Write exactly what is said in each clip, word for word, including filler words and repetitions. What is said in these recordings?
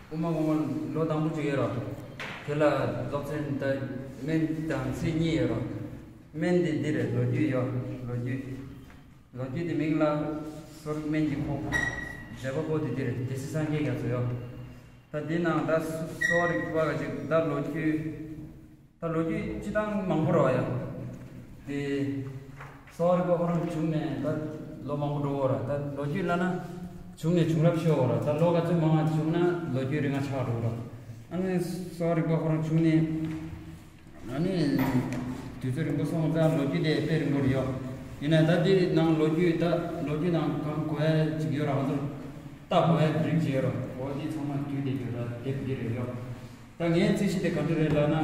དབུ་མ་དབུ་མ་ལོ་དང་པོ་གཅིག་ཡོད་ར། དེ་ལ་སློབ་ཚན་ད་སྨན་དང་ཚིག་གཉིས་ཡོད་ར། སྨན་དེ་འདི་རེད། ལོ་རྒྱུས་ཡོད། ལོ་རྒྱུས། ལོ་རྒྱུས་དེ་མིང་ལ་གསོ་རིག་སྨན་གྱི་ཁོག། མཛད་པ་པོ་དེ་འདི་རེད། སྡེ་སྲིད་སངས་རྒྱས་རྒྱ་མཚོ་ཡོད། ད་འདི་ནང་ད་གསོ་རིག་པ་ག་ཅིག་ད་ལོ་རྒྱུས། ད་ལོ་རྒྱུས་སྤྱི་བཏང་མང་པོ་རེད་བ་ཡ། དེ་གསོ་བ་རིག་པ་ཁོ་རང་བྱུང་ནས་ད་ལོ་མང་པོ་འགྲོ་བ་རེད། ད་ལོ་རྒྱུས་ལབ་ན་བྱུང་ནས་བྱུང་རབས་ཤོད་བ་རེད། ད་ལོ་ག་ཚོད་མང་བ་བྱུང་ན་ལོ་རྒྱུས་རིང་ང་ཆགས་འགྲོ་བ་རེད། ཨ་ནི་གསོ་བ་རིག་པ་ཁོ་རང་བྱུང་ནས་ཨ་ནི་དུས་ཚོད་རིང་པོ་སོང་ཙང་ལོ་རྒྱུས་དེ་དཔེ་རིང་པོ་རེད་ཡོ། ཡིན་ན་ད་དེ་ནང་ལོ་རྒྱུས་ད་ལོ་རྒྱུས་ནང་གང་གོ་ཡ་ཅིག་ཡོད་ར། ང་ཚོ་ལྟ་དགོས་ཡ་རིགས་ཅིག་ཡོད་ར། འོ་དེ་ཚང་མ་དུས་དེ་ཡོད་ར། དེབ་འདི་རེད་ཡོ། ད་ངའི་རྩིས་གཞི་དེ་ག་འདྲ་རེད་ལབ་ན།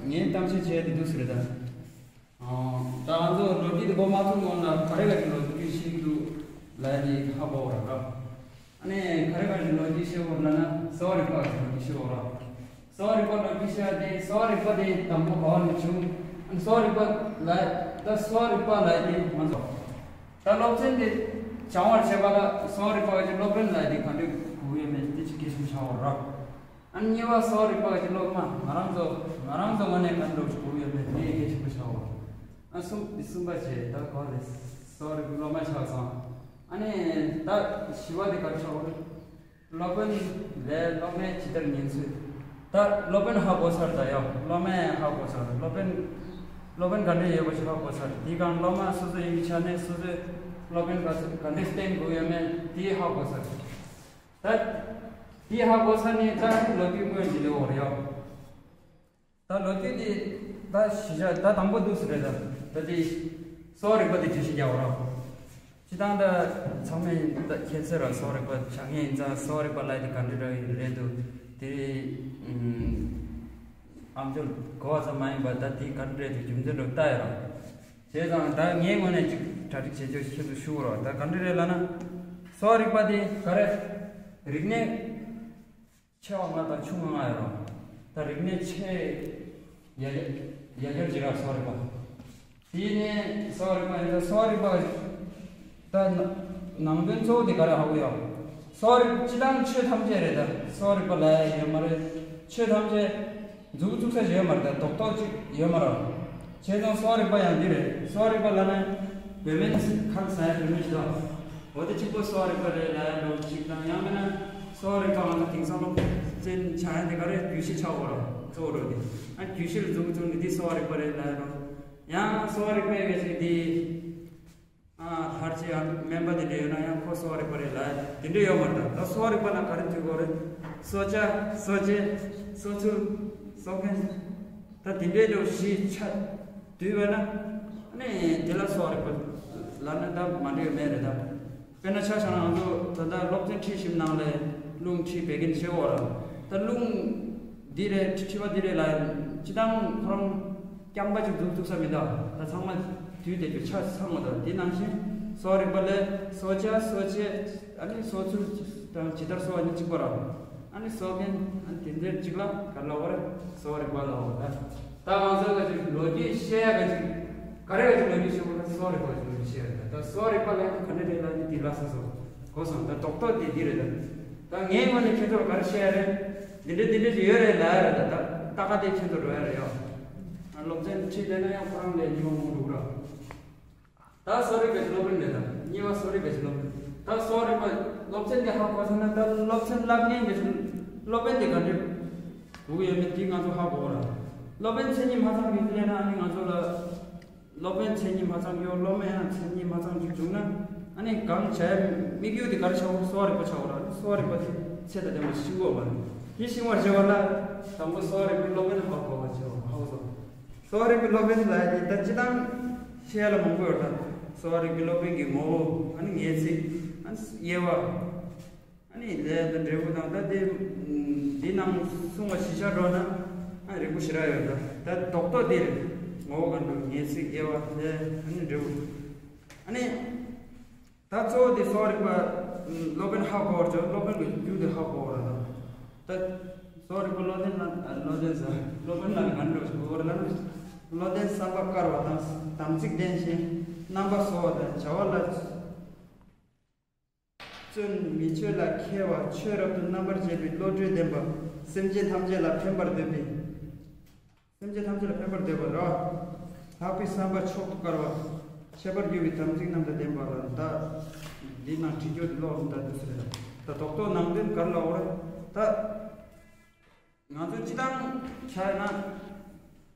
ངའི་གཏམ་བཤད་བྱས་དེ་འདུག་ཟེར་ད། ད་ང་ཚོ་ལོ་རྒྱུས་དེ་གོ་མ་ཐུབ་སྔོན་ལ་ག་རེ་ག་རེ་ལོ་རྒྱུས་ཤིག་འདུག་ལབ་དེ་ཧ་གོ་བ་ར། ཨ་ནི་ག་རེ་ག་རེ་ལོ་རྒྱུས་ཤེས་དགོས་ལབ་ན་གསོ་བ་རིག་པ་ལོ་རྒྱུས་ཤེས་དགོས་ར། གསོ་བ་རིག་པ་ལོ་རྒྱུས་ཤེས་ཡ་དེ་གསོ་བ་རིག་པ་དེ་དང་པོ་ག་བ་ནས་བྱུང་། ཨ་ནི་གསོ་བ་རིག་པ་ལ་ད་གསོ་བ་རིག་པ་ལ་དེ་ང་ཚོ་ད་སློབ་ཚན་དེ་སྦྱང་བར་བྱེད་པ་ལ་གསོ་བ་རིག་པ་གི་སློབ་དཔོན་ལ་དེ་ག་འདྲ་དགོས་ཡོད་མེད་དེ་ཅིག་གལ་ཆེན་པོ་ཆགས་ཡོད་ར། ཨ་ནི་གཉིས་པ་གསོ་བ་རིག་པ་གི་སློབ་མ་ང་རང་ཚོ་ང་རང་ཚོ་ངོས་ནས་ག་འདྲ་ཞིག་དགོས་ཡོད་མེད་དེ་གལ་ཆེན་པོ་ཆགས་ཡོད་ར། ཨ་གསུམ་གསུམ་པ་བྱས་ད་ག་རེ་གསོ་བ་རིག་པའི་སློབ་མ་ཆགས་སོང་། ཨ་ནི་ད་བཞི་པ་དེ་ག་རེ་ཆགས་ཡོད་ར། སློབ་དཔོན་ལས་སློབ་མའི་ཇི་ལྟར་ཉན་ཚུལ། ད་སློབ་དཔོན་ཧ་གོ་ཚར། ད་ཡང་སློབ་མས་ཧ་གོ་ཚར། སློབ་དཔོན་སློབ་དཔོན་ག་འདྲ་ཡོད་པ་ཞིག་ཧ་གོ་ཚར། དེའི་སྒང་སློབ་མ་སོ་སོ་ཡིན་པའི་ཆ་ནས་སོ་སོས་སློབ་དཔོན་ག་ཚོད་ག་འདྲ་བསྟེན་དགོས་ཡོད་མེད་དེ་ཧ་གོ་ཚར། ད་དེ་ཧ་གོ་ཚར་ནས་ད་ལོ་རྒྱུས་སྔོན་གྱི་ལེའུ་བར་ཡོད། ད་ལོ་རྒྱུས་འདི་ད་གཞི་བཞག་ད་དང་པོ་འདུག་སེ་རེད། ད་ད་དེ་གསོ་བ་རིག་པ་དེ་བརྗོད་གཞི་རྒྱག་པ་རོགས། སྤྱི་བཏང་ད་ཚང་མས་ད་ཁྱད་ཚོད་ར་གསོ་བ་རིག་པ་བྱ་ངན་ཡིན་ཙང་གསོ་བ་རིག་པ་ལབ་དེ་ག་འདྲ་ར་རེད་འདུག་དེ་ཨམ་ཅོག་གོ་བ་ཙམ་མ་ཡིན་པ་ད་དེ་ག་འདྲ་རེད་འདུག་རྒྱུ་མཚན་རོ་ལྟ་ཡ་རོགས། བྱས་ཙང་ད་ངའི་ངོས་ནས་ཅིག་གྲ་སྒྲིག་བྱེད་ཆོག་ཁྱེད་ཚོ་ཞུ་རོགས། ད་ག་འདྲ་རེད་ལབ་ན་གསོ་བ་རིག་པ་དེ་ག་རེ་རིག་གནས། ཆེ་བ་ལྔ་དང་ཆུང་བ་ལྔ་ཡོད་རེད། ད་རིག་གནས་ཆེ་ཡ་ཡ་ཡར་ཅིག་ར་གསོ་བ་རིག་པ། དེ་ནས་གསོ་བ་རིག་པ་ཡིན་ད་གསོ་བ་རིག་པ་ད་ནང་དོན་གཙོ་བོ་དེ་ག་རེ་ཧ་གོ་ཡོད། གསོ་བ་རིག་སྤྱི་བཏང་ཆོས་ཐམས་ཅད་རེད། ད་གསོ་བ་རིག་པ་ལ་ཡ་ཡོད་མ་རེད། ཆོས་ཐམས་ཅད་མཛུབ་བཙུགས་ས་ཞིག་ཡོད་མ་རེད། ད་རྡོག་རྡོག་ཅིག་ཡོད་མ་རེད། བྱས་ཙང་གསོ་བ་རིག་པ་ཡང་འདི་རེད། གསོ་བ་རིག་པ་ལབ་ན་བོད་སྨན་ཁ་ཟ་ཡ་བོད་སྨན་ཞིག་དང་། འོ་དེ་གཅིག་པོ་གསོ་བ་རིག་པ་རེད་ལབ་ཡ་འདྲ་བོ་གཅིག་དང་། ཡང་མིན་ན་གསོ་བ་རིག་པ་ང་ཚོ་དེང་སང་སློབ་ཚན་བྱ་ཡ་དེ་ག་རེ་རྒྱུད་བཞི་ཆགས་ཡོད་རེད། གཙོ་བོ་རེད་དེ། ཨ་རྒྱུད་བཞི་ལ་མཛུབ་བཙུགས་ནས་འདི་གསོ་བ་རིག་པ་རེད་ལབ་ཡ་འདྲ་བོ། ཡང་གསོ་བ་རིག་པའི་ག་ཅིག་འདི། ཨ་ལྷར་བཅས་ཨ་སྨན་པ་དེ་འདྲ་ཡོད་ན་ཡང་ཁོ་གསོ་བ་རིག་པ་རེད་ལབ་དེ་འདྲ་ཡོད་མ་རེད། ད་གསོ་བ་རིག་པ་ལ་ག་རེ་འདུས་དགོས་རེད། གསོ་བྱ། གསོ་བྱེད། གསོ་ཚུལ། གསོ་མཁན། ད་དེ་འདྲའི་འདྲ་བོ་བཞི་ཆ་འདུས་པ་ན་ཨ་ནི་དེ་ལ་གསོ་བ་རིག་པ་ལབ་ན་ད་མ་འགྲིག་མེད་རེད་ད། དཔེར་ན་ཆ་བཞག་ན་ང་ཚོ་ད་ལྟ་སློབ་ཚན་ཁྲིད་བཞིན་ནང་ལས་རླུང་ཁྲིད་བད་ཀན་ཤེས་འོ་ར། ད་རླུང་འདི་རེད་མཁྲིས་པ་འདི་རེད་ལབ་སྤྱི་བཏང་ཁོ་རང་རྐྱང་པ་ཅིག་འདུག་འདུག་ས་མི་འདུག་ད་ཚང་མ་དུས་དེ་ཚོ་ཆ་ཚང་བ་དང་དེ་ནང་བཞིན་གསོ་བ་རིག་པ་ལས་གསོ་བྱ་གསོ་བྱེད་ཨ་ནི་གསོ་ཚུལ་དང་ཇི་ལྟར་གསོ་བ་ནི་གཅིག་པ་ར། ཨ་ནི་གསོ་མཁན་ཨ་ནི་དེ་འདྲའི་གཅིག་ལ་ག་ལ་བ་རེད་གསོ་བ་རིག་པ་ལ་བ་ད། ད་ང་ཚོ་ག་ཅིག་ལོ་རྒྱུས་བཤད་ཡ་ག་ཅིག་ག་རེ་ག་ཅིག་ལོ་རྒྱུས་བཤད་དགོས་ན་གསོ་བ་རིག་པ་ག་ཅིག་ལོ་རྒྱུས་བཤད་ཡ་རེད། ད་གསོ་བ་རིག་པ་ལ་ཡང་ག་འདྲ་རེད་ལ་ནི་དེ་ལ་ས་སོ་གོ་སོང་། ད་རྡོག་རྡོག་དེ་འདི་རེད། ད་ད་ངའི་ངོས་ནས་ཁྱེད་ཚོར་ག་རེ་བཤད་ཡ་རེད། འདི་འདྲ་འདི་འདྲ་ཅིག་ཡོད་རེད་ལ་ཡ་རེད། ད་ད་ད་ག་དེ་ཁྱེད་ཚོར་འགྲོ་ཡ་རེད་ཡོ། སློབ་ཚན་ཁྲིད་བསྡད་ན་ཡང་ཁོ་རང་ལས་ཉུང་མོ་འགྲོ་གི་ར། ད་གསོ་རིག་པའི་སློབ་དཔོན་རེད། ད་གཉིས་པ་གསོ་རིག་པའི་སློབ་དཔོན། ད་གསོ་རིག་པ་སློབ་ཚན་འདི་ཧ་གོ་སོང་ན་ད་སློབ་ཚན་བསླབ་མཁན་གྱི་སློབ་དཔོན་དེ་ག་འདྲ་དགོས་ཀྱི་ཡོད་མེད་དེ་ང་ཚོ་ཧ་གོ་ར། སློབ་དཔོན་མཚན་ཉིད་མ་ཚང་གི་ལས་ན་ཨ་ནི་ང་ཚོ་ལ་སློབ་དཔོན་མཚན་ཉིད་མ་ཚང་གི་སློབ་མ་ཡང་མཚན་ཉིད་མ་ཚང་གི་བྱུང་ན་ཨ་ནི་གང་བྱ་ཡ་དམིགས་ཡུལ་དེ་ག་རེ་ཆགས་གསོ་བ་རིག་པ་ཆགས་ར། གསོ་བ་རིག་པ་དེ་ཚད་དང་ལྡན་པ་ཤེས་དགོས་པ་རེད། དེ་ཤེས་པར་བྱེད་པ་ལ་དང་པོ་གསོ་བ་རིག་པའི་སློབ་དཔོན་ཧ་གོ་བ་བྱེད་པ་ཧ་གོ་སོང་། གསོ་བ་རིག་པའི་སློབ་དཔོན་ལ་ཡི་ད་སྤྱི་བཏང་བཤད་ཡ་ལ་མང་པོ་ཡོད་ད། གསོ་བ་རིག་པའི་སློབ་དཔོན་གྱི་ངོ་བོ་ཨ་ནི་ངེས་ཚིག་ཨ་ནི་དབྱེ་བ་ཨ་ནི་ལས་དང་འབྲས་བུ་དང་ད་དེ་འདི་ནང་གསུང་བ་གཞི་ཆགས་འགྲོ་ན་ཨ་རིང་པོ་ཞེ་དྲག་ཡོད་ད། ད་རྡོག་རྡོག་དེ་རེད། ངོ་བོ་ག་འདྲ་ངེས་ཚིག་དབྱེ་བ་ལས་ཨ་ནི་འབྲས་བུ་ཨ་ནི། ད་གཙོ་བོ་དེ་གསོ་བ་རིག་པ་སློབ་དཔོན་ཧ་གོ་བར་བྱ། སློབ་དཔོན་གྱི་རྒྱུ་དེ་ཧ་གོ་བར་ད། ད་གསོ་བ་རིག་པ་སློབ་དཔོན་ལ་སློབ་དཔོན་ཟེར་སློབ་དཔོན་ལ་ག་འདྲ་གོ་བར་ལ་སློབ་དཔོན་བསམ་པ་དཀར་བ་དང་དམ་ཚིག་ལྡན་ཞིང་རྣམ་པ་གསོ་བ་དང་བྱ་བ་ལ་ བརྩོན་མི་ཆོས་ལ་མཁས་པ། ཆོས་རབ་ཏུ་རྣམ་པར་འབྱེད་པའི་བློ་གྲོས་ལྡན་པ། སེམས་ཅན་ཐམས་ཅད་ལ་ཕན་པར་འདོད་པའི། སེམས་ཅན་ཐམས་ཅད་ལ་ཕན་པར་འདོད་པ་ར། ལྷག་པའི་བསམ་པ་མཆོག་ཏུ་དཀར་བ། ཁྱད་པར་འགྱུར་བའི་དམ་ཚིག་རྣམས་དང་ལྡན་པ་ལ་ད། འདི་ནང་བྲིས་རྒྱུ་ལོག་འདུག་ཟེར། ད་རྡོག་རྡོག་ནང་དོན་ག་རེ་ལབ་པ་རེད་ད། ང་ཚོ་སྤྱི་བཏང་ཆ་ཡིན་ན།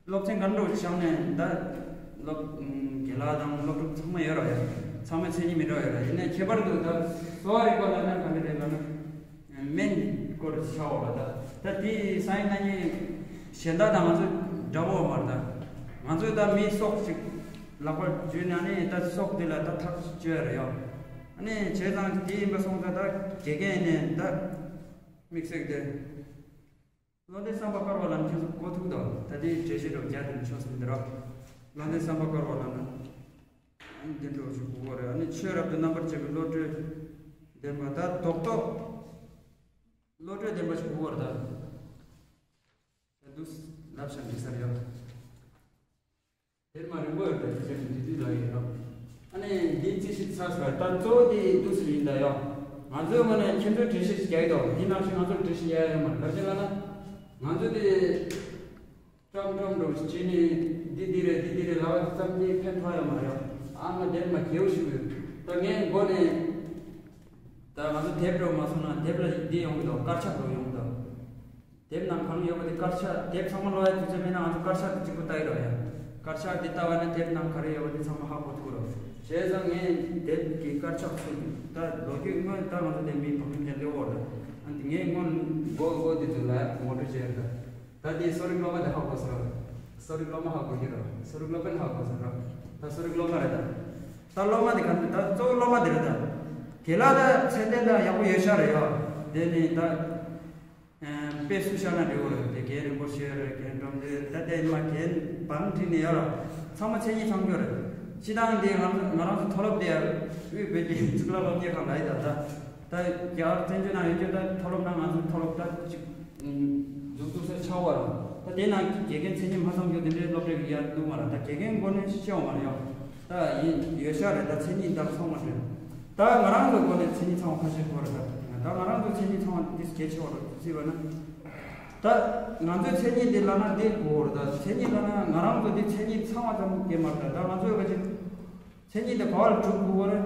སློབ་ཚན་ག་འདྲ་བྱུང་ནས་ད། སློབ་དགེ་ལགས་དང་སློབ་ཕྲུག་ཚང་མ་ཡོད་ར་ཡོད། ཚང་མ་མཚན་ཉིད་མི་འདྲ་བ་ཡོད་ར། ཡིན་ནའི་ཁྱད་པར་དུ་ད་གསོ་བ་རིག་པ་ལ་ན་ག་འདྲ་རེད་ལབ་ན། སྨན་སྐོར་ཆགས་པ་ད། ད་དེ་སང་ཉིན་གནངས་ཉིན་གཞན་དག་དང་ང་ཚོ་འདྲ་བོ་མ་རེད་ད། ང་ཚོས་ད་མིའི་སྲོག་ཅིག་ལག་པར་འཇུས་ན་ནི་ད་སྲོག་དེ་ལ་ད་ཐག་གཅོད་ཡ་རེད་ཡོད། ཨ་ནི་བྱས་ཙང་དེ་ཡིན་པ་སོང་ཙང་ད་དགེ་རྒན་ནས་ད་དམིགས་བསལ་དེ། བློ་ལྡན་བསམ་པ་དཀར་བ་ལ་མཁྱེན་སོང་གོ་ཐུག་དང་ད་ལྟའི་འགྲེལ་བཤད་འགྲོ་རྒྱ་དེ་ཆོག་སེ་འདི་ར། བློ་ལྡན་བསམ་པ་དཀར་བ་ལ་ན། འདི་འགྲོ་ཞིག་གོ་གོ་རེད། ཨ་ནི་ཆོས་རབ་ཏུ་རྣམ་པར་འབྱེད་པའི་བློ་གྲོས་ལྡན་པ་ད་རྡོག་རྡོག་བློ་གྲོས་ལྡན་པ་ཞིག་གོ་གོ་རེད་ད། ད་འདུག་ལབ་བྱ་འགྲིག་ས་རེད་ཡ། དེར་མ་རིང་པོ་ཡོད་པའི་ཁྱེད་ཀྱི་འདི་དུས་ལ་ཡིན་རོགས། ཨ་ནི་འདི་རྩིས་ཞིབ་ཚར་སོང་། ད་གཙོ་བོ་དེ་འདུག་སེ་ཡིན་ད་ཡོད། ང་ཚོའི་ངོས་ནས་ཁྱེད་ཚོའི་འགྲེལ་བཤད་ཞིག་རྒྱག་གི་འདུག་འདི་ནང་བཞིན་ང་ཚོར་འགྲེལ་བཤད་རྒྱག་ཡ་ཡོད་མ་རེད། ལབ་ཀྱི་ལ་ན། ང་ཚོ་དེ་ཀྲམ་ཀྲམ་འགྲོ་བྱས་ནས་འདི་འདི་རེད་འདི་འདི་རེད་ལབ་ཙམ་གྱིས་ཕན་ཐོགས་ཡོད་མ་རེད་ཡོད། ཨ་མ་དེར་མ་རྒྱལ་བོ་ཞིག་ཡོད། ད་ངའི་མགོ་ནས། ད་ང་ཚོ་དེབ་འགྲོ་མ་སོང་ན་དེབ་ལ་འདི་ཡོང་གི་འདུག་དཀར་ཆག་འགྲོ་ཡོང་གི་འདུག་དེབ་ནང་གང་ཡོད་པ་དེ་དཀར་ཆག་དེབ་ཚང་མ་ཀློག་ཡ་དུས་ཚོད་མེད་ན་ང་ཚོ་དཀར་ཆག་དེ་གཅིག་པུ་ལྟ་ཡི་རོགས་ཡ། དཀར་ཆག་འདི་ལྟ་བ་ན་དེབ་ནང་ག་རེ་ཡོད་པ་དེ་ཚང་མ་ཧ་གོ་ཐུབ་རོགས། བྱས་ཙང་ངས་དེབ་ཀྱི་དཀར་ཆག་ཚུར་ད་ལོ་རྒྱུས་སྔོན་ད་ང་ཚོ་དེ་མི་བག་ལེབ་ཅན་སླེབས་འོག་རེད། ཨ་ངས་སྔོན་མགོ་མགོ་དེ་ཚོ་ལ་ངོ་སྤྲོད་བྱས་རེད། ད་དེ་གསོ་རིག་སློབ་མ་དེ་ཧ་གོ་སོང་ར། གསོ་རིག་སློབ་མ་ཧ་གོ་གི་ར། གསོ་རིག་སློབ་དཔོན་ཧ་གོ་སོང་ར། ད་གསོ་རིག་སློབ་མ་རེད་ད། ད་སློབ་མ་དེ་ག་འདི་ད་གཙོ་བོ་སློབ་མ་དེ་རེད་ད། དེ་ལ་ད་ཚད་ལྡན་ད་ཡག་པོ་ཡོད་ཤག་རེད་ཡ། དེ་ནི་ད། ཨ་དཔེ་སུ་བཞག་ན་འགྲིག་གི་རེད་དེ། རྒན་རིན་པོ་ཆེ་རེད། རྒན་སྒྲོལ་མ་རེད། ད་དེ་མ་རྒན་བང་བྲིས་ནས་ཡོད་ར། ཚང་མ་མཚན་ཉིད་ཚང་རྒྱུ་རེད། སྤྱི་བཏང་འདི་ང་ང་རང་ཚོ་མཐོ་སློབ་དེ་དབུས་བོད་ཀྱི་གཙུག་ལག་སློབ་གཉེར་ཁང་ལ་ཡི་ད་ད། ད་རྒྱ་གར་བཙན་བྱོལ་ནང་ཡོད་རྒྱུ་ད་མཐོ་སློབ་ནང་ང་ཚོ་མཐོ་སློབ་ད་ཅིག་འཛུགས་ཐུབ་ས་ཆགས་པ་རེད། ད་དེ་ནང་དགེ་རྒན་མཚན་ཉིད་མ་ཚང་རྒྱུ་དེ་འདྲའི་སློབ་གྲྭ་ཡར་འདུག་མ་རེད། ད་དགེ་རྒན་མགོ་ནས་ཤེས་ཡོང་མ་རེད་ཡོང་། ད་ཡིན་ཡོད་ཤག་རེད། ད་མཚན་ཉིད་ད་ཚང་མ་རེད། ད་ང་རང་ཚོ་མགོ་ནས་མཚན་ཉིད་ཚང་བ་ཁ་ཤས་དགོས་རེད། ད་ད་ང་རང་ཚོ་མཚན་ཉིད་ཚང་བ་འདི་གལ་ཆེ་བ་རེད་བརྩིས་པ་ན། ད་ང་ཚོའི་མཚན་ཉིད་འདི་ལབ་ན་འདི་དགོས་རེད། ད་མཚན་ཉིད་ལབ་ན་ང་རང་ཚོ་འདི་མཚན་ཉིད་ཚང་བ་ཙམ་གྱི་མ་རེད། ད་ང་ཚོའི་ག་ཅིག་མཚན་ཉིད་འདི་ག་བ་ལ་གྲུབ་དགོས་རེད།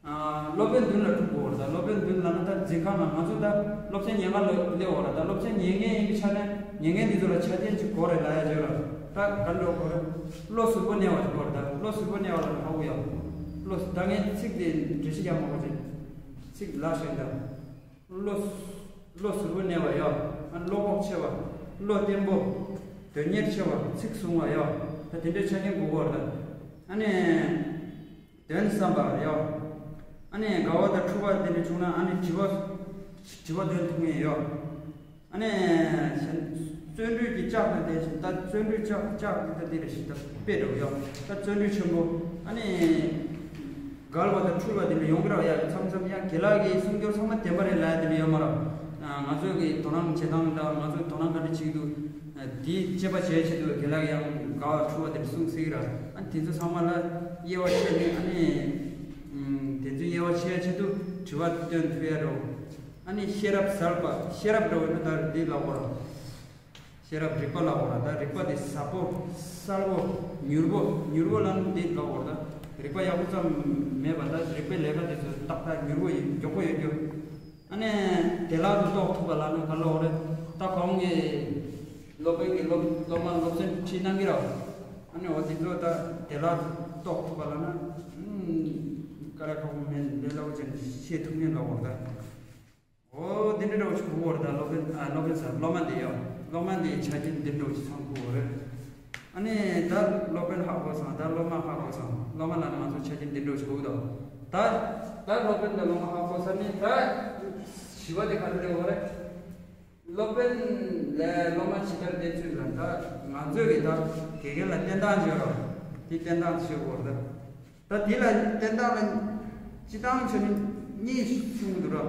ཨ་སློབ་དཔོན་མདུན་ལ་གྲུབ་དགོས་རེད། ད་སློབ་དཔོན་མདུན་ལབ་ན་ད་འཛིན་ཁང་ནང་ང་ཚོ་ད་སློབ་ཚན་ཉེན་ཁ་ལ་སླེབས་འོ་ར། ད་སློབ་ཚན་ཉེན་ངེས་ཡིན་པའི་ཆ་ནས་ཉེན་ངེས་འདི་ཚོ་ལ་ཆ་རྐྱེན་ཅིག་དགོས་རེད་ལབ་ཡ་བྱོས་ར། ད་ག་འགྲོ་དགོས་རེད། བློ་གཟུར་པོ་གནས་པ་ཅིག་དགོས་རེད། ད་བློ་གཟུར་པོ་གནས་པ་ལ་ཧ་གོ་ཡ། བློ་ད་ངས་ཚིག་དེ་འགྲེལ་བཤད་རྒྱག་མ་དགོས་ཅིག་ཚིག་ལ་ཞེན་ད། བློ་བློ་གཟུར་པོ་གནས་པ་ཡ། ཨ་བློ་ཁོག་ཆེ་བ། བློ་བརྟན་པོ། དོན་གཉེར་ཆེ་བ། ཚིག་བཟུང་བ་ཡ། ད་དེ་འདྲའི་ཆ་རྐྱེན་དགོས་རེད། ཨ་ནི། དོན་བསམ་པ་ཡོད། ཨ་ནི་དགའ་བ་དང་འཁྲུལ་བ་དེ་འདྲ་བྱུང་ན་ཨ་ནི་དྲི་བ། དྲི་བ་འདོན་ཐུབ་མཁན་ཡོད། ཨ་ནི། བརྩོན་འགྲུས་ཀྱི་ལྕག་དང་ལྡན་ཞིང་ད་བརྩོན་འགྲུས་ལྕག་ལྕག་འདི་ད་འདི་རེ་ཞིག་ད་དཔེ་འགྲོ་ཡོད། ད་བརྩོན་འགྲུས་ཆེན་པོ། ཨ་ནི། འགལ་བ་དང་འཁྲུལ་བ་དེ་འདྲ་ཡོང་གི་ར་ཡ། མཚམས་མཚམས་ཡང་དགེ་ལགས་ཀྱི་གསུང་སྒྱུར་ཚང་མ་བདེན་པ་རེད་ལབ་ཡ་དེ་འདྲ་ཡོད་མ་རེད། ང་ཚོ་གི་དོ་སྣང་བྱེད་སྟངས་དང་ང་ཚོ་དོ་སྣང་ག་འདྲ་བྱེད་ཀྱི་འདུག་འདིའི་དཔྱད་པ་བྱེད་ཆེད་དུ་དགེ་ལགས་ཡང་དགའ་བ་འཁྲུལ་བ་དེ་གསུང་སྲིད་ར། ཨ་དེ་ཚོ་ཚང་མ་ལ་དབྱེ་བ་ཕྱེ་ནས་ཨ་ནི། དེ་ཚོའི་དབྱེ་བ་ཕྱེ་ཆེད་དུ་དྲི་བ་འདོན་ཐུབ་ཡ་རོ། ཨ་ནི་ཤེས་རབ་གསལ་བ་ཤེས་རབ་འདྲ་བོ་ཡིན་ན་ད་འདི་ལབ་དགོས་ར། ཤེས་རབ་རིག་པ་ལབ་དགོས་ར། ད་རིག་པ་དེ་ཟབ་པོ་གསལ་པོ་མྱུར་པོ་མྱུར་པོ་ལབ་ན་འདི་ལབ་དགོས་ར། ད་རིག་པ་ཡག་པོ་ཙམ་མེད་པ་ད་རིག་པའི་ལས་ཀ་དེ་ཚོ་ཏག་ཏག་མྱུར་པོ་ཡིན་མགྱོགས་པོ་ཡོད་རྒྱུ། ཨ་ནི་བདེ་བླག་ཏུ་རྟོགས་ཐུབ་པ་ལབ་ན་ག་ལབ་དགོས་རེད། ད་གོང་གི་སློབ་དཔོན་གྱི་སློབ་སློབ་མ་སློབ་ཚན་ཁྲིད་གནང་གི་ར། ཨ་ནི་འོ་དེ་ཚོ་ད་བདེ་བླག་ཏུ་རྟོགས་ཐུབ་པ་ལབ་ན། ཨུམ། ཀ་ར་ཁོག་མེད་ལས་སླ་པོ་ཅན་ཤེས་ཐུབ་མཁན་ལབ་དགོས་རེད་ད། འོ་དེ་འདྲ་འདྲ་བོ་ཞིག་གོ་གི་རེད་ད། སློབ་དཔོན་ཨ་སློབ་དཔོན་ཟེར་སློབ་མ་དེ་ཡང་སློབ་མ་དེའི་ཆ་རྐྱེན་འདི་འདྲ་བོ་ཞིག་ཚང་དགོས་རེད། ཨ་ནི་ད་སློབ་དཔོན་ཧ་གོ་སོང་། ད་སློབ་མ་ཧ་གོ་སོང་། སློབ་མ་ལ་ང་ཚོ་ཆ་རྐྱེན་འདི་འདྲ་བོ་ཞིག་དགོས་ད། ད་ད་སློབ་དཔོན་དང་སློབ་མ་ཧ་གོ་ས་ནི་ད་བཞི་པ་དེ་ག་རེ་རེད་བ་རེད། སློབ་དཔོན་ལས་སློབ་མ་ཇི་ལྟར་བསྟེན་ཚུལ་ལ་ད་ང་ཚོས་ཀྱི་ད་དགེ་རྒན་ལ་བསྟེན་སྟངས་བརྗོད་རོགས། དེ་བསྟེན་སྟངས་བརྗོད་དགོས་རེད་ད། ད་དེ་ལ་བསྟན་སྟངས་ལ་སྤྱི་བཏང་ཆ་ནས་གཉིས་གསུངས་འདུག་ར།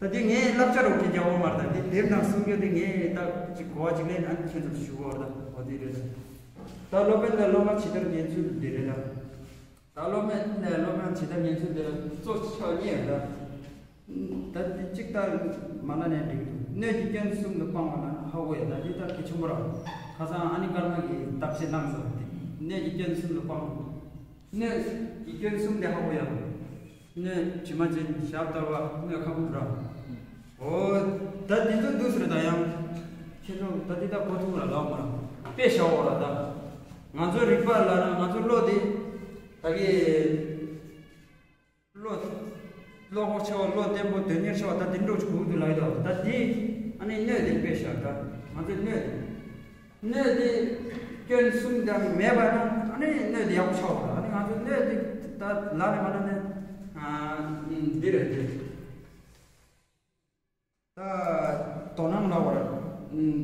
ད་དེ་ངས་བསླབ་བྱ་རོགས་ཀྱི་རྒྱག་པ་མ་རེད། ད་དེ་དེབ་ནང་གསུང་རྒྱུ་དེ་ངས་ད་ཅིག་གོ་བ་ཅིག་ལེན་ཨ་ནི་ཁྱེད་ཚོར་ཞུ་གོ་ར། ད་འོ་དེ་རེད། ད་སློབ་དཔོན་ལ་སློབ་མ་ཇི་ལྟར་ཉན་ཚུལ་དེ་རེད། ད་ད་སློབ་དཔོན་ལ་སློབ་མ་ཇི་ལྟར་ཉན་ཚུལ་དེ་ལ་གཙོ་ཆེ་བ་གཉིས་རེད། ད་ ད་འདི་གཅིག་ལྟར་མ་ན་ནས་འགྲིག་འདུག་སྣོད་ཀྱི་སྐྱོན་གསུམ་དུ་སྤང་བ་ན་ཧ་གོ་ཡ། ད་འདི་ལྟར་གལ་ཆེན་པོ་ར། ཁ་སང་ཨ་ནི་ཀརྨ་གིས་བརྟག་དཔྱད་གནང་སོང་། སྣོད་ཀྱི་སྐྱོན་གསུམ་དུ་སྤང་བ། སྣོད་ཀྱི་སྐྱོན་གསུམ་དེ་ཧ་གོ་ཡ། སྣོད་དྲི་མ་ཅན། ཞབས་དར་བ། སྣོད་ཁ་སྦུབ་ར། འོ། ད་འདི་ཚོ་འདུག་ཟེར། ད་ཡང་ཁྱེད་ཚོ་ད་འདི་ལྟར་གོ་ཐུབ་ར་ལབ་མ་ར། དཔེ་བཞག་འོ་ར། ད་ང་ཚོ་རིག་པ་ལ་ན་ང་ཚོ་བློ་དེ་ད་གི་བློ། བློ་ཁོག་ཆེ་བ། བློ་བརྟན་པོ། དོན་གཉེར་ཆེ་བ། ད་དེ་འདྲ་ཅིག་དགོས་འདུག་ལབ་ཡོད། ད་དེ་ཨ་ནི་སྣོད་དེ་དཔེ་བཞག་ད་ང་ཚོའི་སྣོད་དེ། སྣོད་དེ་སྐྱོན་གསུམ་དང་མེད་པ་ན་ཨ་ནི་སྣོད་དེ་ཡག་པོ་ཆགས་པ་རེད། ཨ་ནི་ང་ཚོའི་སྣོད་དེ་ད་ལ་ནས་མ་ལ་ནས་ཨ་འདི་རེད་དེ། ད་དོ་སྣང་ལ་བར།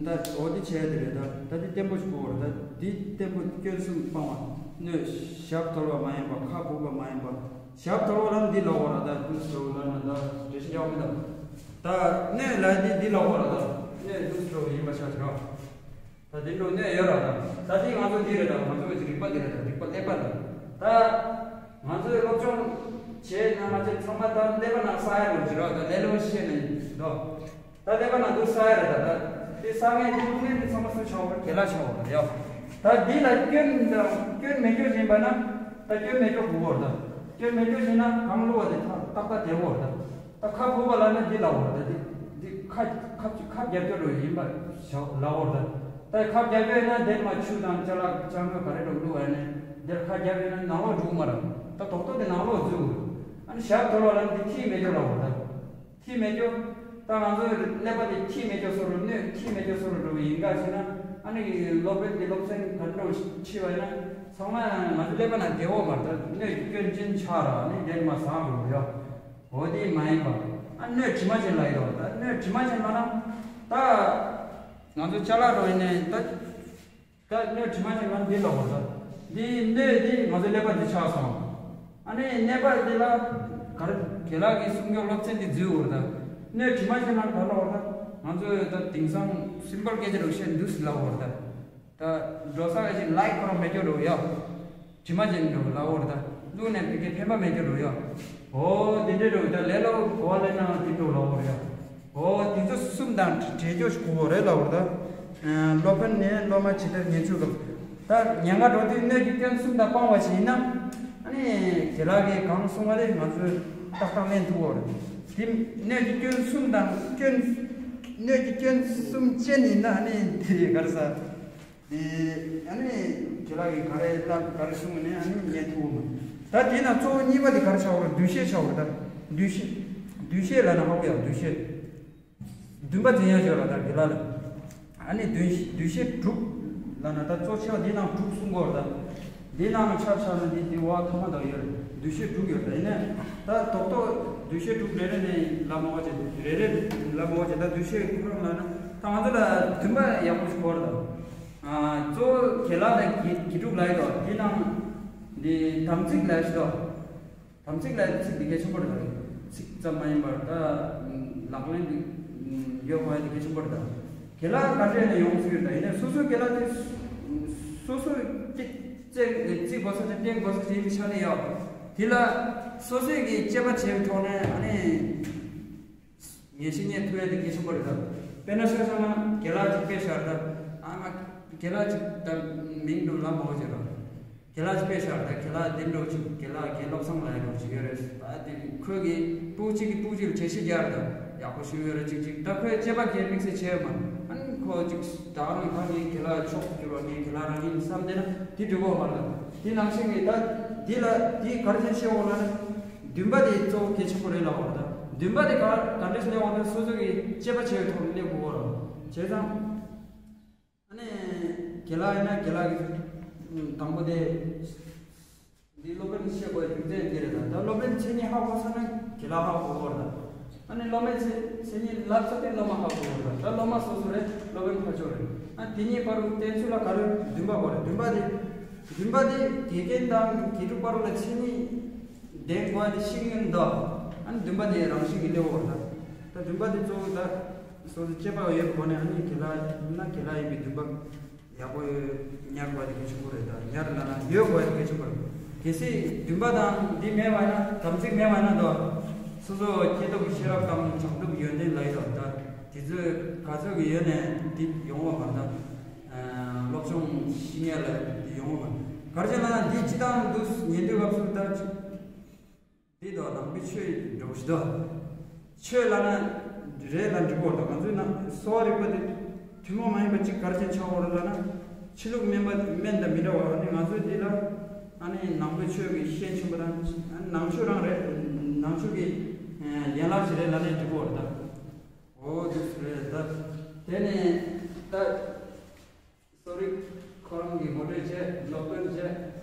ད་འོ་དེ་བྱས་དེ་རེད། ད་ད་དེ་བརྟན་པོ་ཞིག་དགོས་པ་རེད། ད་དེ་བརྟན་པོ་སྐྱོན་གསུམ་སྤང་བ། སྣོད་ཞབས་དར་བ་མ་ཡིན་པ། ཁ་སྦུབ་པ་མ་ཡིན་པ། ཞབས་དར་བ་ལ་འདི་ལ་བར། ད་དུས་སུ་ལ་ན་ད་འགྲེལ་བཤད་ཡག་མི་འདུག་ད་སྣོད་ལ་འདི་འདི་ལ་བར། ད་སྣོད་དུས་སུ་ཡིན་པ་ཆགས་ཆགས། ད་དེ་འདྲ་གནས་ཡོད་ར། ད་ད་དེ་ང་ཚོ་འདི་རེད། ད་ང་ཚོ་གི་རིག་པ་འདི་རེད། ད་རིག་པ་ཀླད་པ་རེད། ད་ང་ཚོའི་སློབ་སྦྱོང་བྱས་ན་མ་བྱས་ཚང་མ་ད་ཀླད་པ་ནང་བསགས་ཡ་རེད་ཟེར་ར། ད་ལས་སླ་པོ་ཤེས་ནས་འདུག་ད་ཀླད་པ་ནང་འདུག་བསགས་ཡ་རེད། ད་ད་དེ་བསགས་མཁན་དེ་བླུག་མཁན་དེ་ཚང་མ་སུ་ཆགས་པ་རེད། རྒན་ལགས་ཆགས་པ་རེད་ཡ། ད་འདི་ལ་སྐྱོན་དང་སྐྱོན་མེད་སྐྱོན་ཡིན་པ་ན། ད་སྐྱོན་མེད་སྐྱོན་དགོས་པ་རེད། ད་སྐྱོན་མེད་སྐྱོན་ཡིན་ན་གང་བླུགས་པ་དེ་ཏག་ཏག་བསྡད་དགོས་པ་རེད། ད་ད་ཁ་སྦུབ་པ་ལ་ནི་འདི་ལ་བར། ད་འདི་འདི་ཁ་ཁ་ཁ་རྒྱབ་སྐྱོར་རུ་ཡིན་པ་ཞོག་ལ་བར། ད་ད་ཁ་རྒྱབ་ཡོད་ན་འདིར་མ་ཆུ་དང་ཅ་ལག་ཅ་དངོས་ག་རེ་རུ་བླུགས་པ་ནི་འདིར་ཁ་རྒྱབ་ཡོད་ན་ནང་ལོགས་འགྲོ་གི་མ་རེད། ད་རྡོག་རྡོག་དེ་ནང་ལོགས་འཛུལ་དགོས། ཨ་ནི་ཞབས་དར་བ་ལ་ནི་འདི་ཐིག་མེད་སྐྱོར་ལ་བར། ད་ཐིག་མེད་སྐྱོར། ད་ང་ཚོའི་ཀླད་པ་དེ་ཐིག་མེད་སྐྱོར་བཟོ་རུ། སྣོད་ཐིག་མེད་སྐྱོར་བཟོ་རུ་འགྲོ་བའི་ཡིན་ག་ཟེར་ན། ཨ་ནི་སློབ་དཔོན་དེ་སློབ་ཚན་ག་འདྲ་ཕྱེ་བ་ཡིན་ན་ཚང་མ་ང་ཚོ་ཀླད་པ་ནང་བསྡད་ཡོད་མ་རེད། ད་སྣོད་ཀྱི་སྐྱོན་ཅན་ཆགས་ར། ཨ་ནི་འདིར་མ་བཟང་རུ་ཡོད། འོ་དེ་མ་ཡིན་པ། ཨ་སྣོད་དྲི་མ་ཅན་ལ་ཡོད། ད་སྣོད་དྲི་མ་ཅན་མ་ན། ད་ང་ཚོ་ཅ་ལག་རུ་ཡིན་ནའི་ད། ད་སྣོད་དྲི་མ་ཅན་ལ་འདི་ལ་བར། ད་འདི་སྣོད་འདི་ང་ཚོ་ཀླད་པ་འདི་ཆགས་སོང་། ཨ་ནི་གནས་པ་འདི་ལ་ག་རེ་རྒན་ལགས་ཀྱིས་གསུང་སྐྱོར་སློབ་ཚན་འདི་འཛུལ་བར། ད་སྣོད་དྲི་མ་ཅན་ལ་ག་ལ་བར། ད་ང་ཚོས་ད་དེང་སང་སིམ་པལ་སྐད་ཆ་རུ་བཤད་འདུག་སེ་ལབ་བར། ད་ད་འགྲོ་ས་ག་ཞིག་ལའིག་ཁོ་རང་མེད་སྐྱོ་རུ་ཡོད། དྲི་མ་ཅན་འགྲོ་ལ་འོར་ད། བླུགས་ནས་བི་ཀའི་ཕན་པ་མེད་ཀྱི་རུ་ཡོད། འོ་དེ་འདྲའི་རུ་ད་ལས་སླ་པོ་གོ་བ་ལེན་ན་དེ་འགྲོ་ལ་འོར་ཡོད། འོ་དེ་ཚོ་གསུམ་དང་བྲལ་སྐྱོ་ཞིག་གོ་བོ་རེད་ལ་འོར་ད། སློབ་དཔོན་ནས་སློབ་མ་ཇི་ལྟར་ཉེར་འཚོ་སྐབས། ད་ཉེན་ཁ་འགྲོ་དུས་སྣོད་ཀྱི་སྐྱོན་གསུམ་དང་སྤང་བ་ཞིག་ཡིན་ན། ཨ་ནི་རྒན་ལགས་ཀྱིས་གང་གསུང་བ་རེད། ང་ཚོས་ཏག་ཏག་ལེན་ཐུབ་བོ་རེད། དེ་སྣོད་ཀྱི་སྐྱོན་གསུམ་དང་སྐྱོན། སྣོད་ཀྱི་སྐྱོན་གསུམ་ཅན་ཡིན་ན་ཨ་ནི་དེ་ག་རེ་ཟ། དེ་ཨ་ནི་རྒན་ལགས་ཀྱིས་ག་རེ་ལབ་ག་རེ་གསུངས་ནས་ཨ་ནི་ཉན་ཐུབ་མ། ད་དེ་ན་གཙོ་བོ་གཉིས་པ་དེ་ག་རེ་ཆགས་པ་རེད། འདུ་ཤེས་ཆགས་པ་རེད། ད་འདུ་ཤེས། འདུ་ཤེས་ལ་ན་ཧ་གོ་ཡ། འདུ་ཤེས། འདུན་པ་འཛིན་ཡ་ཆོག་ལ་ད་རྒན་ལགས་ལ། ཨ་ནི་འདུ་འདུ་ཤེས་དྲུག་ལ་ན་ད་གཙོ་ཆེ་བ་འདི་ནང་དྲུག་གསུང་གོ་རེད། ད་འདི་ནང་ཆ་བཞག་ན་འདི་འདི་བ་ཐོག་མ་དག་ཡོད་རེད། འདུ་ཤེས་དྲུག་ཡོད་རེད། ད་ཡིན་ན་ད་རྡོག་རྡོག་འདུ་ཤེས་དྲུག་རེ་རེ་ནས་ལབ་མ་བ་བྱེད། རེ་རེ་ལབ་མ་བ་བྱེད། ད་འདུ་ཤེས་ཁོ་རང་ལ་ན་ད་ང་ཚོ་ལ་འདུན་པ་ཡག་པོ་ཞིག་དགོས་རེད། ད། ཨ། གཙོ་བོ་རྒན་ལགས་ནས་དགེ་དགེ་ཕྲུག་ལབ་ཡོད། དེ་ནང་འདི་དམ་ཚིག་ལབ་ཞིག་འདུག་དམ་ཚིག་ལབ་ཚིག་འདི་གལ་ཆེན་པོ་རེད། ཚིག་ཙམ་མ་ཡིན་པར་ད་ལག་ལེན་འདི་ཡོད་དགོས་ཡ་འདི་གལ་ཆེན་པོ་རེད། ད་རྒན་ལགས་ག་འདྲས་ནས་ཡོང་ཚིག་རེད། ད་ཡིན་ནའི་སོ་སོའི་རྒན་ལགས་དེ་སོ་སོའི་གཅིག་བརྩི་བརྩི་དགོས་ས་དེ་བསྟེན་དགོས་ས་དེ་ཡིན་པའི་ཆ་ནས་ཡོད། དེ་ལ་སོ་སོས་ཀྱི་དཔྱད་པ་བྱས་པའི་ཐོག་ནས་ཨ་ནི། ངེས་ཤེས་རྙེད་ཐུབ་ཡ་དེ་གལ་ཆེན་པོ་རེད་ད། དཔེར་ན་ཆ་བཞག་ན་རྒན་ལགས་ཅིག་དཔེ་བཞག་ད། ཨ་ང་རྒན་ལགས་ཅིག་ད་མིང་དུ་ལབ་མ་དགོས་ཟེར་ར། རྒན་ལགས་ཅིག་དཔེ་བཞག་ད། རྒན་ལགས་དེ་འདྲ་ཅིག་རྒན་ལགས་རྒན་བློ་བཟང་ལབ་ཡ་འདྲ་ཅིག་ཡོད་རེད། ད་དེ་ཁོས་གི་སྤུ་གཅིག་གི་སྤུ་གཅིག་ལ་འགྲེལ་བཤད་རྒྱག་ར་ད། ཡག་པོ་ཞིག་ཡོད་རེད། ཅིག་ཅིག་ད་ཁོས་དཔྱད་པ་གས་དམིགས་བསལ་བྱས་ཡོད་མ་རེད། ཨ་ནི་ཁོ་ཅིག་ད་རང་གང་ཡིན་རྒན་ལགས་ཕྱོགས་གྱུར་བ་ངས་རྒན་ལགས་རང་ཡིན་བསམ་བསྡད་ན་དེ་འགྲིག་གོ་མ་རེད། དེ་ནང་བཞིན་གི་ད་དེ་ལ་དེ་ག་རེ་བྱས་བཤད་འོང་ལ་ན། འདུན་པ་དེ་གཙོ་བོ་གལ་ཆེན་པོ་རེད་ལབ་པ་རེད། ད་འདུན་པ་དེ་ག་ག་འདྲ་ཞིག་སླེབས་འོང་ན་སོ་སོ་གི་དཔྱད་པ་བྱས་པའི་ཐོག་ནས་སླེབས་དགོས་པ་རེད། བྱས་ཙང་ཨ་ནི་རྒན་ལགས་ཡིན་ན་རྒན་ལགས་ཀྱི་དང་པོ་དེ་འདི་སློབ་དཔོན་བཤད་དགོས་རྒྱུ་མཚན་འདི་རེད། ད་ད་སློབ་དཔོན་མཚན་ཉིད་ཧ་གོ་ཚར་ན་རྒན་ལགས་ཧ་གོ་དགོས་པ་རེད། ཨ་ནི་སློབ་མའི་མཚན་མཚན་ཉིད་ལབ་ཚར་ཏེ་སློབ་མ་ཧ་གོ་དགོས་པ་རེད། ད་སློབ་མ་སོ་སོ་རེད། སློབ་དཔོན་ཕར་ཕྱོགས་རེད། ཨ་དེ་གཉིས་བར་དུ་བསྟན་ཚུལ་ལ་ག་རེ་འདུན་པ་དགོས་རེད། འདུན་པ་དེ་འདུན་པ་དེ་དགེ་རྒན་དང་དགེ་ཕྲུག་བར་ལ་མཚན་ཉིད་ལྡན་དགོས་ཡ་དེ་ཤེས་ཀྱི་ཡིན་ད། ཨ་ནི་འདུན་པ་དེ་རང་བཞིན་གྱིས་སླེབས་ཡོང་བ་རེད། ད་འདུན་པ་དེ་གཙོ་བོ་ད་སོ་སོ་དཔྱད་པ་ཡོད་པའི་སྒོ་ནས་ཨ་ནི་རྒན་ལགས་ཡིན་ན་རྒན་ལགས་ཡིན་པའི་འདུན་པ་ཡག་པོ་ཉར་དགོས་ཡ་དེ་གལ་ཆེན་པོ་རེད། ད་ཉར་ལ་ན་ཡོད་དགོས་ཡ་དེ་གལ་ཆེན་པོ་རེད། གལ་སྲིད་འདུན་པ་དང་འདི་མེད་པ་ཡིན་ན། དམ་ཚིག་མེད་པ་ཡིན་ན་ད། སོ་སོ་སྐྱེས་ཐོབ་ཀྱི་ཤེས་རབ་དང་བྱང་ཆུབ་ཡོན་ཏན་ལ་ཡོད་ད། དེ་ཚོས་ག་ཚོད་ཀྱི་ཡོད་ནས་འདི་ཡོང་བ་མ་ད། སློབ་སྦྱོང་ཤེས་ཉེས་ལ་འདི་ཡོང་བ་མ། གར་ཅན་ན་འདི་ཅི་དང་འདུག་ཉན་དུས་སྐབས་སུ་ད་ཅི། འདི་དང་ནང་པའི་ཆོས་འགྲོ་ཞིག་ད། ཆོས་ལ་ན་རེད་ལ་འགྲིག་གོ་ད། ང་ཚོའི་ནང་གསོ་བ་རིག་པ་དེ་ཐུན་མོང་མ་ཡིན་པ་གཅིག་གར་ཅན་ཆགས་འོར་ལ་ན། ཕྱི་ལུགས་སྨན་པ་སྨན་དང་མི་འདྲ་བ་ནི་ང་ཚོའི་འདི་ལ། ཨ་ནི་ནང་པའི་ཆོས་ཀྱི་ཤན་ཆེན་པོ་དང་ནང་ཆོས་རང་རེད། ནང་ཆོས་ཀྱི་ཡན་ལག་ཅིག་རེད་ལ་ནི་འགྲིག་གོ་རེད་ད། འོ་འདུག་རེད་ད། དེ་ནས་ད། གསོ་རིག་ཁོ་རང་གི་ངོ་སྤྲོད་བྱས། སློབ་སྟོན་བྱས།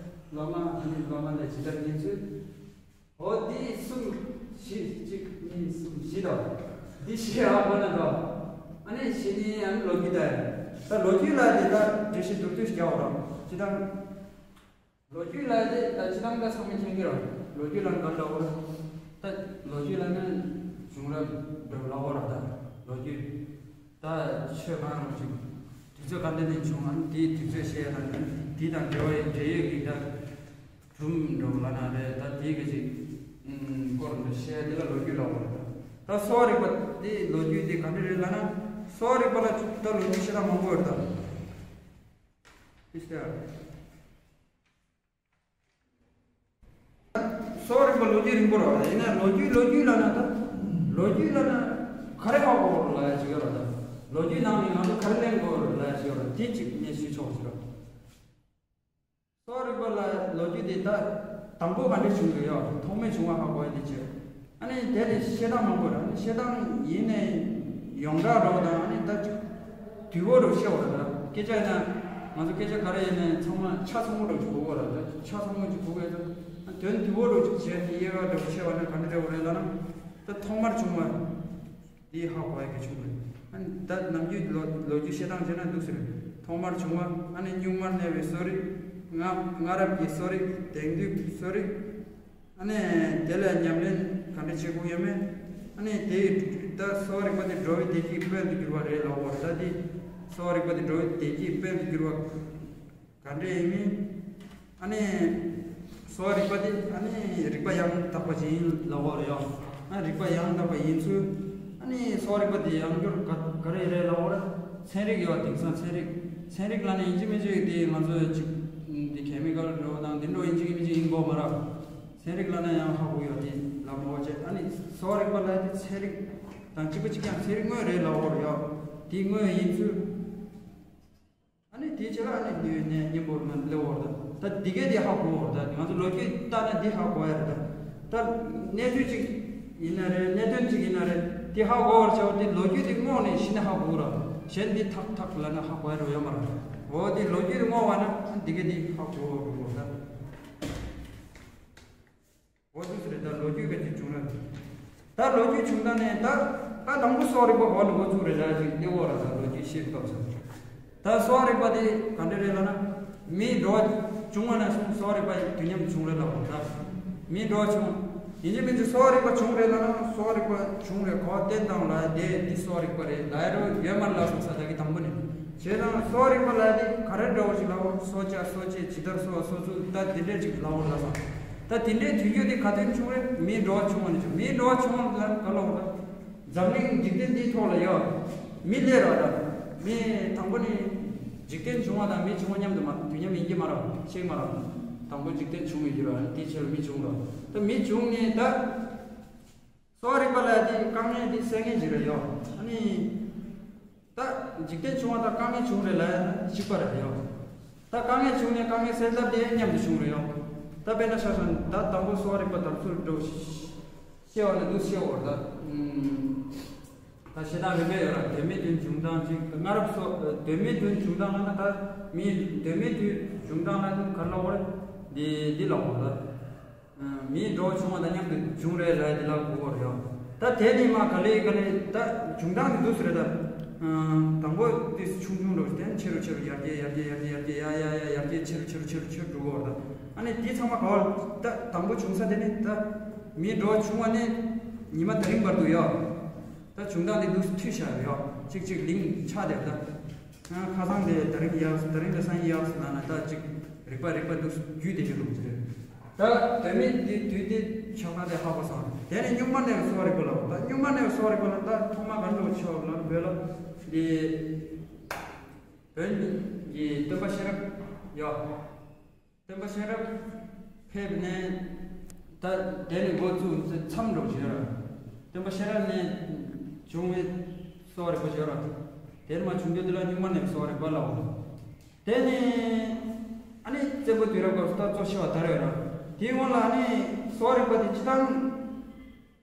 སློབ་མ་ཨ་ནི་སློབ་མ་ལ་ཇི་ལྟར་ཉན་ཚུལ། འོ་འདི་གསུམ་བཞི་གཅིག་གཉིས་གསུམ་བཞི་དང་། འདི་བཞི་ཧ་གོ་ན་དང་། ཨ་ནི་བཞི་ནི་ཨ་ནི་ལོ་རྒྱུས་ད། ད་ལོ་རྒྱུས་ལ་དེ་ད་འགྲེལ་བཤད་མདོར་བསྡུས་ཤིག་རྒྱག་འོ་རང་ཅི་དང་། ལོ་རྒྱུས་ལ་དེ་ད་ཅི་དང་ད་ཚང་མས་མཁྱེན་གྱི་རེད། ལོ་རྒྱུས་ལ་འགའ་འདྲ་བོ་རེད། ད་ལོ་རྒྱུས་ལ་ནི་བྱུང་རབས་འདྲ་བོ་ལ་འོ་ར་ད་ལོ་རྒྱུས། ད་ཆོས་གང་རུང་ཞིག་དུས་ཚོད་ག་འདྲ་ནས་བྱུང་ཨ་ནི་དེའི་དུས་ཚོད་བཤད་དང་དེ་དང་འབྲེལ་བའི་འབྲེལ་ཡོད་ཀྱི་ད། སྒྲུང་འདྲ་བོ་ལ་ན་རེད་ད་དེའི་ག་ཅིག་སྐོར་འདྲ་བཤད་དེ་ལ་ལོ་རྒྱུས་ལ་འོ་ར་ད། ད་གསོ་བ་རིག་པ་དེ་ལོ་རྒྱུས་དེ་ག་འདྲ་རེད་ལ་ན། གསོ་བ་རིག་པ་ལ་ད་ལོ་རྒྱུས་བཤད་སྟངས་མང་པོ་ཡོད་རེད་ད། ཨིས་ད། གསོ་བ་རིག་པ་ལོ་རྒྱུས་རིང་པོ་རེད་བ། ཡིན་ན་ལོ་རྒྱུས་ལོ་རྒྱུས་ལ་ན་ད། ལོ་རྒྱུས་ལ་ན་ག་རེ་ཧ་གོ་ར་ལ་ཡ་ཅིག་ཡོད་ར་ད། ལོ་རྒྱུས་ནང་ནས་ང་ཚོ་ག་རེ་ལེན་དགོས་ར་ལ་ཡ་ཅིག་ཡོད་ར་དེ་ཅིག་ངས་ཞུས་ཆོག་ཅིག་ར། གསོ་བ་རིག་པ་ལ་ལོ་རྒྱུས་དེ་ད་དང་པོ་ག་འདྲ་བྱུང་རེད་ཡོད། ཐོག་མའི་བྱུང་བ་ཧ་གོ་ཡ་དེ་བྱས། ཨ་ནི་དེ་ནས་བཤད་སྟངས་མང་པོ་རེད། ཨ་ནི་བཤད་སྟངས་ཡིན་ནའི་ཡོངས་གྲགས་འདྲ་བོ་དང་ཨ་ནི་ད་ཅིག་དུལ་བོ་འདྲ་བོ་བཤད་པ་རེད་ད། སྐད་ཆ་ཡིན་ན་ང་ཚོ་སྐད་ཆ་ག་རེ་ཡིན་ནའི་ཚང་མ་ཆ་ཚང་པོ་འདྲ་བོ་ཅིག་གོ་གི་རེད་ད། ཆ་ཚང་པོ་ཅིག་གོ་གི་ཡོད་ད། དོན་དུལ་བོ་འདྲ་བོ་ཅིག་བྱས་ཏེ་དབྱེ་བ་འདྲ་བོ་ཕྱེ་བ་ན་ག་འདྲ་འདྲ་བོ་རེད་ལབ་ན། ད་ཐོག་མར་བྱུང་བ་འདི་ཧ་གོ་ཡ་གི་བྱུང་རེད། ཨ་ནི་ད་ནམ་རྒྱུན་ལོ་ལོ་རྒྱུས་བཤད་སྟངས་བྱས་ན་འདུག་ཟེར། ཐོག་མར་བྱུང་བ་ཨ་ནི་གཉུག་མར་གནས་པའི་གསོ་རིག་སྔ་སྔ་རབས་ཀྱི་གསོ་རིག་དེང་དུས་ཀྱི་གསོ་རིག་ཨ་ནི་དེ་ལ་ཉམས་ལེན་ག་འདྲ་བྱེད་དགོས་ཡོད་མེད། ཨ་ནི་དེ་ད་གསོ་བ་རིག་པ་དེ་འགྲོ་བའི་བདེ་སྐྱིད་དཔལ་དུ་འགྱུར་བ་རེད་ལབ་པ་རེད། ད་དེ་གསོ་བ་རིག་པ་དེ་འགྲོ་བའི་བདེ་སྐྱིད་དཔལ་དུ་འགྱུར་བ་ག་འདྲ་ཡིན་མིན། ཨ་ནི་གསོ་བ་རིག་པ་དེ་ཨ་ནི་རིག་པ་ཡང་དག་པ་ཅིག་ཡིན་ལབ་པ་རེད་ཡ། ཨ་རིག་པ་ཡང་དག་པ་ཡིན་ཚུལ། ཨ་ནི་གསོ་བ་རིག་པ་དེ་ཡང་སྐྱར་ག་ག་རེ་རེད་ལབ་པ་རེད། ཚན་རིག་ཡོད་དེང་སང་ཚན་རིག་ཚན་རིག་ལ་ནི་ཡིན་གཅིག་མིན་གཅིག་དེ་ང་ཚོ་ཅིག་དེ་ཁེ་མི་ཀལ་འདྲ་བོ་དང་དེ་འདྲ་ཡིན་གཅིག་མིན་གཅིག་ཡིན་དགོས་མ་རེད། ཚན་རིག་ལ་ན་ཡང་ཧ་གོ་ཡོད་དེ་ལབ་མ་བ་བྱས། ཨ་ནི་གསོ་བ་རིག་པ་ལ་དེ་ཚན་རིག་དང་གཅིག་པ་གཅིག་རྐྱང་ཚན་རིག་དངོས་རེད་ལབ་པ་རེད་ཡ། དེ་དངོས་ཡིན་ཚུལ། ཨ་ནི་དེའི་ཕྱིར་ཨ་ནི་ནི་ནི་སྙིང་པོ་མ་སླེབས་པར་ད། ད་འདི་གས་དེ་ཧ་གོ་བར་ད། ང་ཚོ་ལོ་རྒྱུས་ལྟ་ན་འདི་ཧ་གོ་ཡ་རེད་ད། ད་གནས་ཚུལ་གཅིག་ཡིན་ན་རེད། གནད་དོན་གཅིག་ཡིན་ན་རེད། དེ་ཧ་གོ་བར་བྱ་བ་དེ་ལོ་རྒྱུས་དེ་སྔོག་ནས་གཞི་ནས་ཧ་གོ་ར། གཞན་འདི་ཐག་ཐག་ལ་ན་ཧ་གོ་ཡ་རོ་ཡོད་མ་རེད། འོ་དེ་ལོ་རྒྱུས་དེ་སྔོག་པ་ན་འདི་གས་དེ་ཧ་གོ་བར་འགྲོ་བ་ད། འོ་དུས་སུ་རེད་ད། ལོ་རྒྱུས་ག་ཅིག་བྱུང་ན། ད་ལོ་རྒྱུས་བྱུང་ད་ནས་ད་ད་དང་པོ་གསོ་བ་རིག་པ་འོག་ལ་འགོ་བཙུགས་རེད་ལ་ཅིག་གནས་འོག་ར་ད་ལོ་རྒྱུས་ཤེས་སྐབས་སུ། ད་གསོ་བ་རིག་པ་དེ་ག་འདྲ་རེད་ལབ་ན། མིའི་འགྲོ་བ་བྱུང་བ་ནས་བཟུང་གསོ་བ་རིག་པ་ཡི་དུས་མཉམ་བྱུང་རེད་ལབ་པ་ད། མིའི་འགྲོ་བ་བྱུང་། ཡིན་གཅིག་མིན་གཅིག་གསོ་བ་རིག་པ་བྱུང་རེད་ལབ་ན་གསོ་བ་རིག་པ་བྱུང་རེད་གོ་བསྟན་སྟངས་ལ་དེ་འདི་གསོ་བ་རིག་པ་རེད་ལབ་ཡ་རོ་ཡོད་མ་རེད་ལབ་སོང་ས་ད་གི་དང་པོ་ནས། བྱས་ཙང་གསོ་བ་རིག་པ་ལ་དེ་ག་རེ་འདྲ་བོ་ཞིག་ལབ་པ་གསོ་བྱ་གསོ་བྱེད་ཇི་ལྟར་གསོ་བ་གསོ་ཚུལ་ད་དེ་འདྲས་ཅིག་ལབ་པ་ལབ་སོང་། ད་དེ་འདྲའི་དུས་རྒྱུན་དེ་ག་དུས་བྱུང་རེད། མིའི་འགྲོ་བ་བྱུང་བ་ནས་བྱུང་། མིའི་འགྲོ་བ་བྱུང་བ་ལ་ག་ལབ་པ་རེད། འཛམ་གླིང་འཇིག་རྟེན་འདིའི་ཐོག་ལ་ཡོད། མི་ལས་ར་ད། མི་དང་པོ་ནི་འཇིག་རྟེན་བྱུང་བ་དང་མི་བྱུང་བ་མཉམ་དུ་མ་དུས་མཉམ་ཡིན་གྱི་མ་རེད། ཤེས་མ་རེད། དང་པོ་འཇིག་རྟེན་བྱུང་ཡོད་ཀྱི་རེད། དེའི་ཕྱིར་མི་བྱུང་རེད། ད་མི་བྱུང་ནས་ད་གསོ་བ་རིག་པ་ལ་དེ་དཀའ་ངལ་དེ་སེལ་མཁན་ཞིག་རེད་ཡོད། ཨ་ནི་ད་འཇིག་རྟེན་བྱུང་བ་དང་དཀའ་ངལ་བྱུང་རེད་ལ་གཅིག་པ་རེད་ཡོད། ད་དཀའ་ངལ་བྱུང་ནས་དཀའ་ངལ་སེལ་ཐབས་དེ་མཉམ་དུ་བྱུང་རེད་ཡོད། ད་དཔེར་ན་ཆ་བཞག་ན་ད་དང་པོ་གསོ་བ་རིག་པ་དར་ཚུལ་འགྲོ་ཤེས་པ་ནི་འདུག་ཤེས་བར་ད། ད་བཤད་སྟངས་རིམ་པས་ཡོད་ར། དོན་མེད་དོན་བྱུང་སྟངས་གཅིག་སྔ་རབས་སོ་དོན་མེད་དོན་བྱུང་སྟངས་ལ་ན་ད་མིའི་དོན་མེད་དོན་བྱུང་སྟངས་ལ་ནི་ག་ལ་བར་འདི་འདི་ལ་བར་ད། མིའི་འགྲོ་བ་བྱུང་བ་དང་མཉམ་དུ་བྱུང་རེད་ལབ་ཡ་དེ་ལ་གོ་བར་ཡོད། ད་དེ་ནི་མ་ག་ལེ་ག་ལེ་ད་བྱུང་སྟངས་དེ་འདུག་སེ་རེད་ད། དང་པོ་དེ་ཆུང་ཆུང་འགྲོ་བཞིན་དེ་ཆེ་རུ་ཆེ་རུ་ཡར་རྒྱས་ཡར་རྒྱས་ཡར་རྒྱས་ཡར་རྒྱས་ཡ་ཡ་ཡ་ཡར་རྒྱས་ཆེ་རུ་ཆེ་རུ་ཆེ་རུ་ཆེ་རུ་འགྲོ་གི་བར་ད། ཨ་ནི་དེ་ཚང་མ་ག་བར་ད་དང་པོ་བྱུང་ས་དེ་ནི་ད་མིའི་འགྲོ་བ་བྱུང་བ་ནི་ཉི་མ་དེ་རིང་བར་དུ་ཡོད། ད་བྱུང་སྟངས་དེ་འདུག་སེ་མཐུད་བཞག་ཡོད། གཅིག་གཅིག་ལིང་ཆགས་བསྡད་ད། ཁ་སང་དེ་དེ་རིང་ཡག་དེ་རིང་དེ་སང་ཡག་ལབ་ན་ད་གཅིག་རིག་པ་རིག་པ་འདུག་སེ་རྒྱུད་དེ་ཞིག་ལུགས་ཅི་རེད། ད་དོན་མེད་འདི་དུས་འདི་ཆགས་སྡང་དེ་ཧ་གོ་སོང་། དེ་ནས་གཉུག་མ་ནས་གསོ་བ་རིག་པ་ལ། ད་གཉུག་མ་ནས་གསོ་བ་རིག་པ་ལ། ད་ཐོག་མ་ག་འགྲོ་ཆོག་ལ་བོད་ལ་འདི་བོད་ཀྱི་སྟོན་པ་གཤེན་རབ་ཡོད། སྟོན་པ་གཤེན་རབ་ཕེབས་ནས་ད་དེ་ནས་འགོ་བཙུགས་མཚམས་འགྲོ་བྱོས་ར། སྟོན་པ་གཤེན་རབ་ནས་བྱུང་བའི་གསོ་བ་རིག་པ་བྱོས་ར། དེར་མ་བྱུང་རྒྱུ་དེ་ལ་གཉུག་མ་ནས་གསོ་བ་རིག་པ་ལའོ། དེ་ནས་ཨ་ནི་བཙན་པོ་དུས་རབས་སྐབས་སུ་ད་གཙོ་ཆེ་བ་དར་ཡོད་ར། དེའི་སྔོན་ལ་ཨ་ནི་གསོ་བ་རིག་པ་དེ་སྤྱི་བཏང་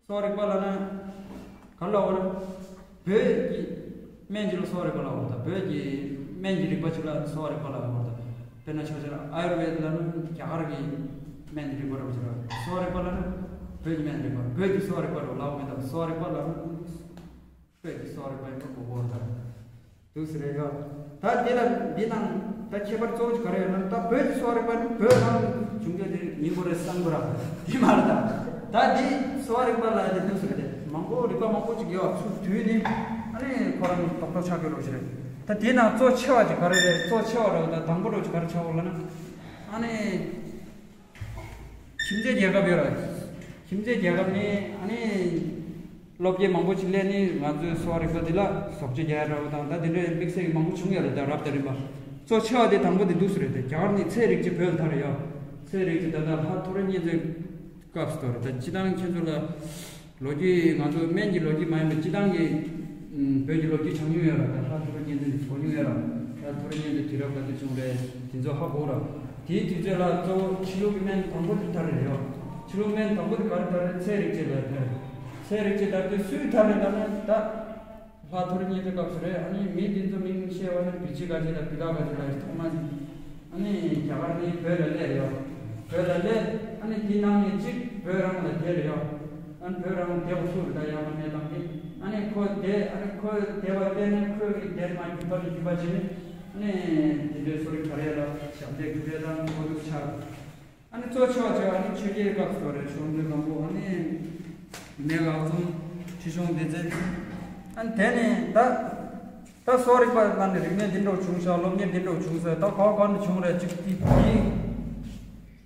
གསོ་བ་རིག་པ་ལ་ན་ག་ལ་འོར། བོད་ཀྱི་སྨན་གྱི་ལ་གསོ་བ་རིག་པ་ལ་འོར། ད་བོད་ཀྱི་སྨན་གྱི་རིག་པ་ཅིག་ལ་གསོ་བ་རིག་པ་ལ་འོར། ད་དཔེར་ན་ཆ་བཞག་ན་ཨ་ཡུར་ཝེད་ལ་ན་རྒྱ་གར་གྱི་སྨན་གྱི་རིག་པ་ར་བ་ཅིག་ལ། གསོ་བ་རིག་པ་ལ་ན་བོད་ཀྱི་སྨན་རིག་པ། བོད་ཀྱི་གསོ་བ་རིག་པ་ར་ལའོ་མེད། ད་གསོ་བ་རིག་པ་ལ་ན་བོད་ཀྱི་གསོ་བ་རིག་པ་ཡིན་པ་གོ་གོ་ར། ད་འདུག་ཟེར་རེད་ཡ། ད་འདི་ལ་འདི་ནང་ད་ཁྱད་པར་གཙོ་བོ་ག་རེ་ཡོད་ན། ད་བོད་ཀྱི་གསོ་བ་རིག་པ་ནི་བོད་ནང་བྱུང་རྒྱུ་དེ་ཡིན་དགོས་རེད་བསམ་གི་ར། དེ་མ་རེད། ད་ད་འདི་གསོ་བ་རིག་པ་ལ་དེ་འདུག་ཟེར་རེད། མང་པོ་རིག་པ་མང་པོ་ཅིག་ཡོད། ཚུར་དུས་ནི་ཨ་ནི་ཁོ་རང་རྡོག་རྡོག་ཆགས་ཀྱི་རོགས་ཞིག་རེད། ད་དེ་ནང་གཙོ་ཆེ་བ་ཅིག་ག་རེ་རེད། གཙོ་ཆེ་བ་རེད། ད་དང་པོ་རོགས་ཅིག་ག་རེ་ཆགས་འོ་ལ་ན། ཨ་ནི། ཁྱིམ་མཚེས་རྒྱལ་ཁབ་ཡོད་ར། ཁྱིམ་མཚེས་རྒྱལ་ཁབ་ནི་ཨ་ནི་སློབ་དགེ་མང་པོ་ཅིག་སླེབས་ནི་ང་ཚོའི་གསོ་བ་རིག་པ་འདི་ལ་བཟོ་བཅོས་རྒྱག་ཡ་འདྲ་བོ་དང་། ད་དེ་འདྲའི་དམིགས་བསལ་གྱི་མང་པོ་བྱུང་ཡོད་རེད། ད་རབ་དང་རིམ་པ་གཙོ་ཆེ་བ་དེ་དང་པོ་དེ་འདུག་ཟེར་རེད། དེ་རྒྱ་གར་ནི་ཚལ་རིགས་ཅིག་བོད་ལ་དར་ཡོད། ཚལ་རིགས་ཅིག་ད་ལྟ་ལྷ་ཐོ་རེ་གཉན་འཛེགས་སྐབས་སུ་དར་རེད། ད་སྤྱི་བཏང་ཁྱེད་ཚོ་ལ་ལོ་རྒྱུས་ང་ཚོ་སྨན་གྱི་ལོ་རྒྱུས་མ་ཡིན་པའི་སྤྱི་བཏང་གི་ཨུམ་བོད་ཀྱི་ལོ་རྒྱུས་སྦྱང་མྱོང་ཡོད་ར། ད་ལྷ་ཐོ་རེ་གཉན་འཛེགས་གོ་མྱོང་ཡོད་ར། ད་ཐོ་རེ་གཉན་འཛེགས་དུས་རབས་ག་དུས་བྱུང་རེད། དེ་ཚོ་ཧ་གོ་ར། དེའི་དུས་ཚོད་ལ་གཙོ་བོ་ཕྱི་ལུགས་ཀྱི་སྨན་དང་པོ་དེ་དར་རེད་ཡོ། ཕྱི་ལུགས་སྨན་དང་པོ་དེ་ག་རེ་དར་རེད། ཚལ་རིགས་ཅིག་ལ་དར་རེད། ཚལ་རིགས་ཅིག་དར་དུས་སུས་དར་རེད་ལབ་ན་ད་ལྷ་ཐོ་རེ་གཉན་འཛེགས་སྐབས་སུ་རེད། ཨ་ནི་མི་དེ་ཚོ་མིང་བཤད་པ་ནི་བི་ཇི་ག་ཅི་དང་བི་ལ་ག་ཅི་ལ་ཐོག་མ་ཨ་ནི་རྒྱ་གར་ནས་བོད་ལ་སླེབས་ཡོད། བོད་ལ་སླེབས། ཨ་ནི་དེ་ནང་ནས་གཅིག་བོད་རང་ལ་བསྡད་ཡོད། ཨ་ནི་བོད་རང་བསྡད་པ་སུ་རེད། ད་ཡར་མར་གནས་སྟངས་དེ། ཨ་ནི་ཁོ་བསྡད། ཨ་ནི་ཁོ་བསྡད་པ་བལྟས་ནས་ཁོས་གི་བསྡད་མ་རྒྱུད་པ་ནས་རྒྱུད་པ་བྱས་ནས། ཨ་ནི་དེ་འདྲའི་གསོ་རིག་ག་རེ་ལ་ཞབས་འདེགས་ཕུལ་བསྡད་དང་ཁོ་འདུག་ཆགས། ཨ་ནི་གཙོ་ཆེ་བ་ཆེ་བ་ཨ་ནི་ཆོས་རྒྱལ་སྐབས་སུ་རེད། ཆོས་རྒྱལ་དང་པོ་ཨ་ནི་མེ་ག་ཚོང་ཁྲི་སྲོང་ལྡེ་བཙན། ཨ་ནི་དེ་ནས་ད། ད་གསོ་རིག་པ་ནང་ནས་རིག་གནས་འདི་འདྲ་བྱུང་ཤག་སློབ་གཉེར་འདི་འདྲ་བྱུང་ཟེར། ད་ག་ག་ནས་བྱུང་རེད། ཅིག་དེ་དེའི་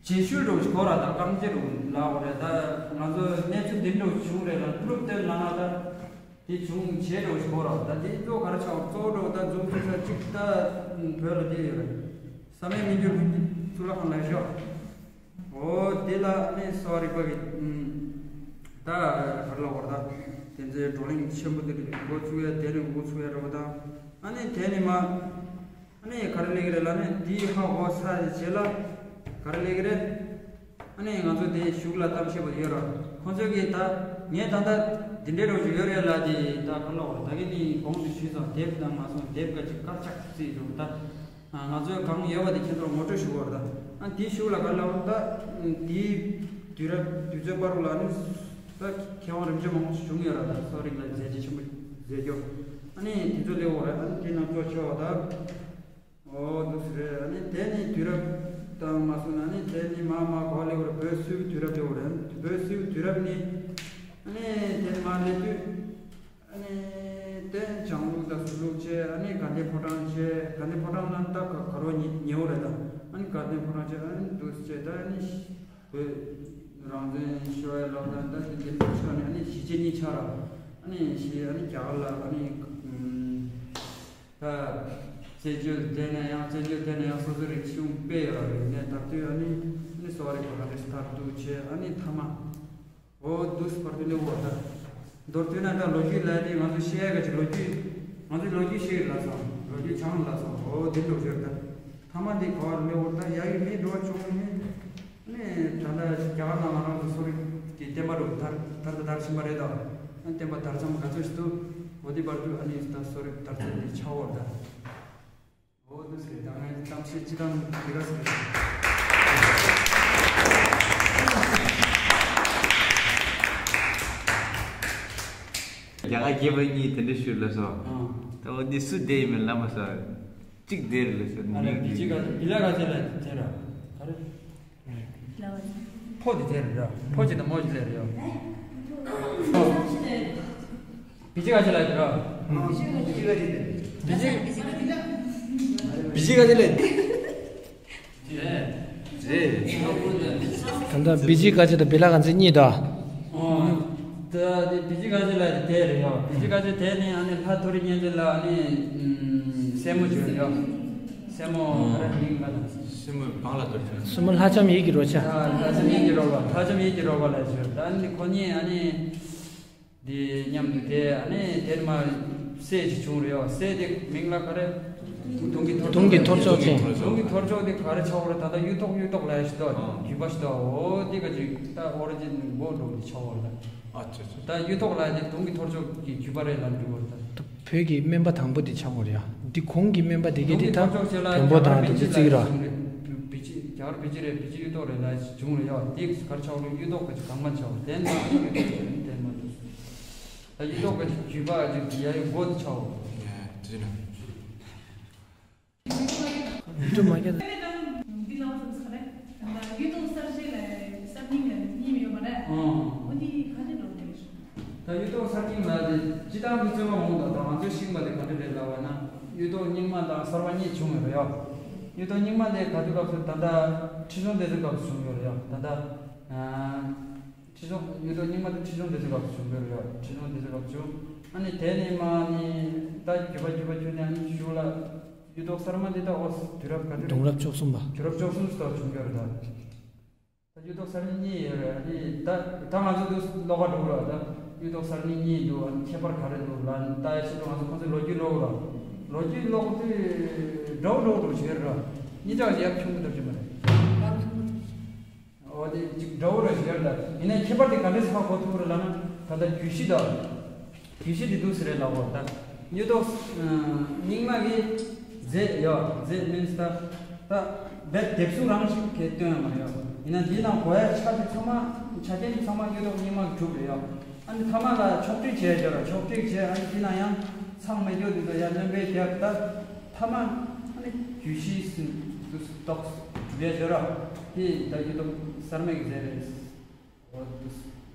རྗེས་ཤུལ་འདྲ་བོ་ཞིག་གོ་ར། ད་རྐང་རྗེས་འདྲ་བོ་ལབ་དགོས་རེད། ད་ང་ཚོ་གནས་ཚུལ་འདི་འདྲ་བྱུང་རེད་ལ་པུ་རུབ་སྟོན་ལབ་ན་ད་དེ་བྱུང་བྱས་འདྲ་བོ་ཞིག་གོ་ར། ད་དེ་གཙོ་ག་རེ་ཆགས། གཙོ་འདྲ་བོ་ད་འཛོམས་ཚུལ་ཆ་གཅིག་ད་བོད་ལ་དེ་ཡོད་རེད། བསམ་ཡས་མི་འགྱུར་གཙུག་ལག་ཁང་ལ་ཞོག་འོ་དེ་ལ་ནི་གསོ་བ་རིག་པ་གི་ཨུམ། ད་ག་རེ་ལབ་དགོས་རེད། ད་དེ་ཚོའི་བགྲོ་གླེང་ཆེན་པོ་དེ་འགོ་བཙུགས་ཡ། དེ་ནས་འགོ་ཚུགས་ཡ་འདྲ་བོ་དང་། ཨ་ནི་དེ་ནས་མ་ཨ་ནི་ག་རེ་ལབ་ཀྱི་རེད་ལབ་ན། དེའི་ཧ་གོ་ཚར་རྗེས་ལ་ག་རེ་ལབ་ཀྱི་རེད། ཨ་ནི་ང་ཚོ་དེ་གཞུག་ལ་གཏམ་བཤད་པ་ཡོད་ར། ཁོང་ཚོ་གིས་ད་ངས་ད་ལྟ་འདི་འདྲའི་རོགས་ཞུ་ཡོད་རེད་ལབ་དེ་ད་ག་རེ་ལབ་དགོས་རེད། ད་གིན་ནི་གོང་དུ་ཞུས་ཙང་དེབ་དང་མ་སོང་དེབ་ག་ཅིག་དཀར་ཆག་རྩིས་འདུག་ད། ང་ཚོའི་གང་ཡོད་པ་དེ་ཁྱེད་ཚོར་ངོ་སྤྲོད་ཞུ་དགོས་རེད། ད་ཨ་དེའི་གཞུག་ལ་ག་ལ་འོང་ད་དེའི་དུས་རབས་དུས་ཚོད་བར་ལ་ནི་ད་མཁས་དབང་རིམ་བྱོན་མང་པོ་ཞིག་བྱུང་ཡོད་ར། ད་གསོ་རིག་ལ་མཛད་རྗེས་ཆེན་པོ་མཛད་རྒྱུ། ཨ་ནི་དེ་ཚོ་སླེབས་ཡོད་རེད། ཨ་ནི་དེ་ནང་གཙོ་ཆེ་བ་ད་འོ་འདུག་སེ་རེད། ཨ་ནི་དེ་ནི་དུས་རབས་དང་མ་སོང་ན་ནི་དེ་ནི་མ་མ་ག་པར་སླེབས་ཡོད་རེད། བོད་སིལ་བུའི་དུས་རབས་སླེབས་ཡོད་རེད། བོད་སིལ་བུའི་དུས་རབས་ནི་ཨ་ནི་དེ་ནི་མ་སླེབས་དུས། ཨ་ནི་དེ་ནས་ལྗང་ལུགས་དང་ཟུར་ལུགས་བྱས། ཨ་ནི་དགའ་ལྡན་ཕོ་བྲང་བྱས། དགའ་ལྡན་ཕོ་བྲང་ནང་ད་ག་ག་རོ་ཉེ་ཉེ་བོ་རེད་ད། ཨ་ནི་དགའ་ལྡན་ཕོ་བྲང་བྱས། ཨ་ནི་འདུག་སེ་བྱས་ད་ཨ་ནི་བོད་རང་བཙན་ཤོར་བའི་ལོ་ད་ད་དེ་འདི་ཕོ་ཆགས་ནས་ཨ་ནི་གཞིས་བྱེས་གཉིས་ཆགས་ར། ཨ་ནི་གཞིས་ཨ་ནི་རྒྱ་གར་ལ་ཨ་ནི་ད་བཙན་བྱོལ་དེ་ནས་ཡང་བཙན་བྱོལ་དེ་ནས་ཡང་སོ་སོའི་རིག་གཞུང་སྤེལ་ཡོད་ར། རིག་གནས་དར་དུས་ཨ་ནི་ཨ་ནི་གསོ་བ་རིག་པ་ག་འདྲ་ཞིག་དར་འདུག་བྱས། ཨ་ནི་མཐའ་མ། འོ་འདུག་སེ་བར་དུ་གླེང་བ་ད། མདོར་བསྡུས་ན་ད་ལོ་རྒྱུས་ལབ་དེ་ང་ཚོ་བཤད་ཡ་ག་ཅིག་ལོ་རྒྱུས། ང་ཚོ་ལོ་རྒྱུས་ཤེས་ལབ་སོང་། ལོ་རྒྱུས་སྦྱང་ལབ་སོང་། འོ་དེ་འགྲོ་ཞོར་ད། མཐའ་མ་འདི་ག་བར་གླེང་བ་ད། ཡ་ཡི་མི་འགྲོ་བ་བྱུང་ནི། ནི་ད་ལྟ་རྒྱ་གར་ནང་ང་རང་ཚོ་གསོ་རིག་གི་བསྟན་པ་འགྲོ་དར་དར་དར་དར་ཕྱིན་པ་རེད་ད། བསྟན་པ་དར་མཚམས་ག་ཚོད་ཞིག་འདུག་འོ་དེ་བར་དུ་ཨ་ནི་ད་གསོ་རིག་དར་ཚད་འདི་ཆགས་བ་ད། འོ་འདུག་སེ་ད་ངས་གཏམ་བཤད་སྤྱི་བཏང་འདི་ག་ཟེར། རྒྱ་གར་རྒྱལ་པོ་གཉིས་དེ་འདྲ་ཞུ་ལ་སོ། ཨང་། ད་འོ་འདི་སུ་བསྡད་ཡིན་མིན་ལབ་མ་སོ། གཅིག་བསྡད་རེད་ལ་སོ། ཨ་ལ་བི་ཇི་ག་བི་ལ་ག་ཅེ་ལ་དེ་ར། ག་རེ། ཕོ་དེ་དེར་ར། ཕོ་ཅི་དང་མོ་ཅི་ལེར་ཡོ། བི་ཅི་ག་ཅི་ལ་དེ་ར། བི་ཅི་བི་ཅི་ག་ཅི་ལེ། རེད། ད་ལྟ་བི་ཇི་དཀར་ཆག་དང་བི་ལ་དཀར་ཆག་གཉིས་དང་། ཨོ། ད་དེ་བི་ཇི་དཀར་ཆག་ལ་དེ་རེད་ཡོ། བི་ཇི་དཀར་ཆག་དེ་ནི་ཨ་ནི་ལྷ་མཐོ་རིས་གཉན་ཆེན་ལ་ཨ་ནི་སྲས་མོ་བྱོན་ཡོ། སྲས་མོ་ག་རེ་མིང་ལ། སྲས་མོ་བང་ལ་དོར་བྱོན། སྲས་མོ་ལྷ་ལྕམ་ཡིད་ཀྱི་རོལ་ཆ། ལྷ་ལྕམ་ཡིད་ཀྱི་རོལ་པ། ལྷ་ལྕམ་ཡིད་ཀྱི་རོལ་པ་ལ་བྱོན། ད་ཨ་ནི་ཁོ་གཉིས་ཨ་ནི། འདི་མཉམ་དུ་དེ་ཨ་ནི་དེར་མ་སྲས་ཅིག་བྱུང་རེད་ཡོ། སྲས་དེ་མིང་ལ་ག་རེ། དུང་གི་ཐོར་ཅོག་ཅན། དུང་གི་ཐོར་ཅོག་དེ་ག་རེ་ཆགས་ཡོད་རེད། ད་ལྟ་གཡུ་ཐོག་གཡུ་ཐོག་ལ་ཞིག་ཏོ། ཨ། རྒྱུད་པ་ཞིག་ཏོ། འོ་དེ་ག་ཅིག་ད་ཨོ་རི་ཇིན་མགོ་འགྲོ་གི་ཆགས་ཡོད་རེད། ཨ་ཅེ་ཅེ། ད་གཡུ་ཐོག་ལ་དེ་དུང་གི་ཐོར་ཅོག་གི་རྒྱུད་པ་རེད་ལབ་འགྲོ་གི་རེད་ད། བོད་ཀྱི་སྨན་པ་དང་པོ་དེ་ཆགས་ཡོད་རེད་ཡ། འདི་གོང་གི་སྨན་པ་དེ་གས་དེ་ད་བོན་པོ་དང་དེ་ཚོ་བརྩི་གི་ར། བི་ཇི་རྒྱ་གར་བི་ཇི་རེད། བི་ཇི་གཡུ་ཐོག་རེད་ལ་བྱུང་རེད་ཡ། དེ་ག་རེ་ཆགས་ཡོད་རེད། གཡུ་ཐོག་ག་ཅིག་གང་མ་ཆགས་ཡོད་རེད། དེ་ན་གཡུ་ཐོག་རེད། དེ་མ་འདུག་ད་ཡིན་མདོག་གི་རྒྱུད་པ་ཅིག་ཡ་ཡི་མགོ་དེ་ཆའོ། ཡ་དེ་ན། ཡུ་ཊུབ་མ་སྐྱེ་ན། འདི་ལ་ཙམ་ཚ་རེད། ད་ཡུལ་ཐོག་གསར་བརྗེ་ལ་གསར་རྙིང་ལ་གཉིས་ཡོད་པ་རེད། ཨང་། འོ་འདི་ག་འདྲ་འགྲོ་གི་རེད། ད་ཡུལ་ཐོག་གསར་རྙིང་ལ་དེ་སྤྱི་བཏང་གི་རྩོད་པ་འོང་དང་། ད་ང་ཚོའི་ཤེས་པ་དེ་ག་འདྲ་རེད་ལབ་པ་ན། ཡུལ་ཐོག་རྙིང་མ་དང་གསར་པ་གཉིས་བྱུང་ཡོད་རེད་ཡ། ཡུལ་ཐོག་རྙིང་མ་དེ་ག་དུས་སྐབས་སུ་ད་ལྟ་ཁྲི་སྲོང་ལྡེ་བཙན་སྐབས་སུ་བྱུང་ཡོད་རེད་ཡ། ད་ལྟ། ཨ། ཁྲི་སྲོང་། ཡུལ་ཐོག་རྙིང་མ་དེ་ཁྲི་སྲོང་ལྡེ་བཙན་སྐབས་སུ་བྱུང་ཡོད་རེད་ཡ། ཁྲི་སྲོང་ལྡེ་བཙན་སྐབས་བྱུང་། ཨ་ནི་དེ་ནས་མ་ནི་ད་རྒྱུད་པ་རྒྱུད་པ་ཁྱོན་ནས་ཨ་ནི་གཞུག་ལ་ཡུལ་ཐོག་གསར་མ་འདི་ད་ཨོ་དུས་རབས་ག་དུས། དུང་རབས་བཅུ་གསུམ་པ། དུས་རབས་བཅུ་གསུམ་སྐབས་བྱུང་ཡོད་རེད་ད། ད་ཡུལ་ཐོག་གསར་རྙིང་གཉིས་ཡོད་རེད། ཨ་ནི་ད་ད་ང་ཚོ་འདུག་ཀློག་ག་འགྲོ་གི་རེད་ད། ཡུལ་ཐོག་གསར་རྙིང་གཉིས་འདུག་ཨ་ནི་ཁྱད་པར་ག་རེ་འདུག་ལབ་ན། ད་ཡ་ཤི་ཏོ་ང་ཚོ་ཁོང་ཚོའི་ལོ་རྒྱུས་ཀློག་གི་རེད། ལོ་རྒྱུས་ཀློག་དུས་འདྲ་བོ་འདྲ་བོ་འདྲ་བོ་ཞིག་ཡོད་རེད། གཉིས་ཆ་ཡག་ཆུང་གི་འདྲ་བོ་ཞིག་མ་རེད། འོ་དེ་ཅིག་འདྲ་བོ་ར་ཞིག་ཡོད་རེད། ད་ཡིན་ནའི་ཁྱད་པར་དེ་ག་འདྲས་ཧ་གོ་ཐུབ་རེད་ལབ་ན། ད་ལྟ་རྒྱུད་བཞི་དང་། རྒྱུད་བཞི་དེ་འདུག་སེ་རེད་ལབ་འོ་ད། ཡུལ་ཐོག་རྙིང་མ་གི་རྫས་ཡོད། རྫས་མིན་ད། ད་རྦད་དེབ་གཟུགས་རང་ཞིག་གི་སྟོན་ཡོད་མ་རེད་ཡོད། ཡིན་ན་འདི་ནང་གོ་ཡ་ཆ་དེ་ཚང་མ་ཆ་རྐྱེན་དེ་ཚང་མ་ཡུལ་ཐོག་རྙིང་མ་གི་གྲུབ་རེད་ཡོད། ཨ་ནི་ཐ་མ་ལ་ཕྱོགས་སྒྲིག་བྱས་ཡོད་ར། ཕྱོགས་སྒྲིག་བྱས། ཨ་ནི་འདི་ན་ཡང་ཚང་མེད་རྒྱུ་དེ་ཚོ་ཡང་སྣོན་པ་བརྒྱབ་ད། ཐ་མ་ཨ་ནི་རྒྱུད་བཞི་ཟིན་དུ་རྟོགས་གྲུབ་ཡ་ཡོད་ར། དེ་ད་ཡུལ་ཐོག་གསར་མའི་གི་རྫས་རེད། འོ་དུ་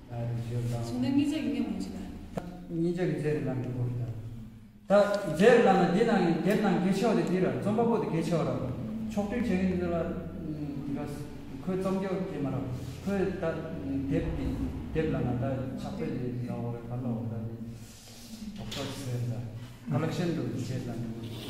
ཨ་རེ་ཞོར་དང་། གཞུང་ནས་གཉིས་ཆ་གི་ངེས་མང་ཆེ་ད། གཉིས་ཆ་གི་རྫས་རེད་ལ་འགྲོ་གི་རེད་ད། ད་རྫས་རེད་ལ་ན་འདི་ནང་གི་དེབ་ནང་གལ་ཆེ་བ་དེ་འདི་ར། རྩོམ་པ་པོ་དེ་གལ་ཆེ་བ་ར། ཕྱོགས་སྒྲིག་བྱེད་མཁན་འདི་ལ་འདི་ག་ཁོའི་རྩོམ་རྒྱག་དེ་མ་ར། ཁོའི་ད་དེབ་ཀྱི་དེབ་ལ་ན་ད་ཕྱག་དཔེ་དེ་ལ་འོ་རེད། ག་ལ་འོ་ད་དེ་ཨོ་ཁོ་ཟེར་ད་ཀོ་ལེག་ཤན་དུ་བྱེད་ལ་འགྲོ་གི་རེད།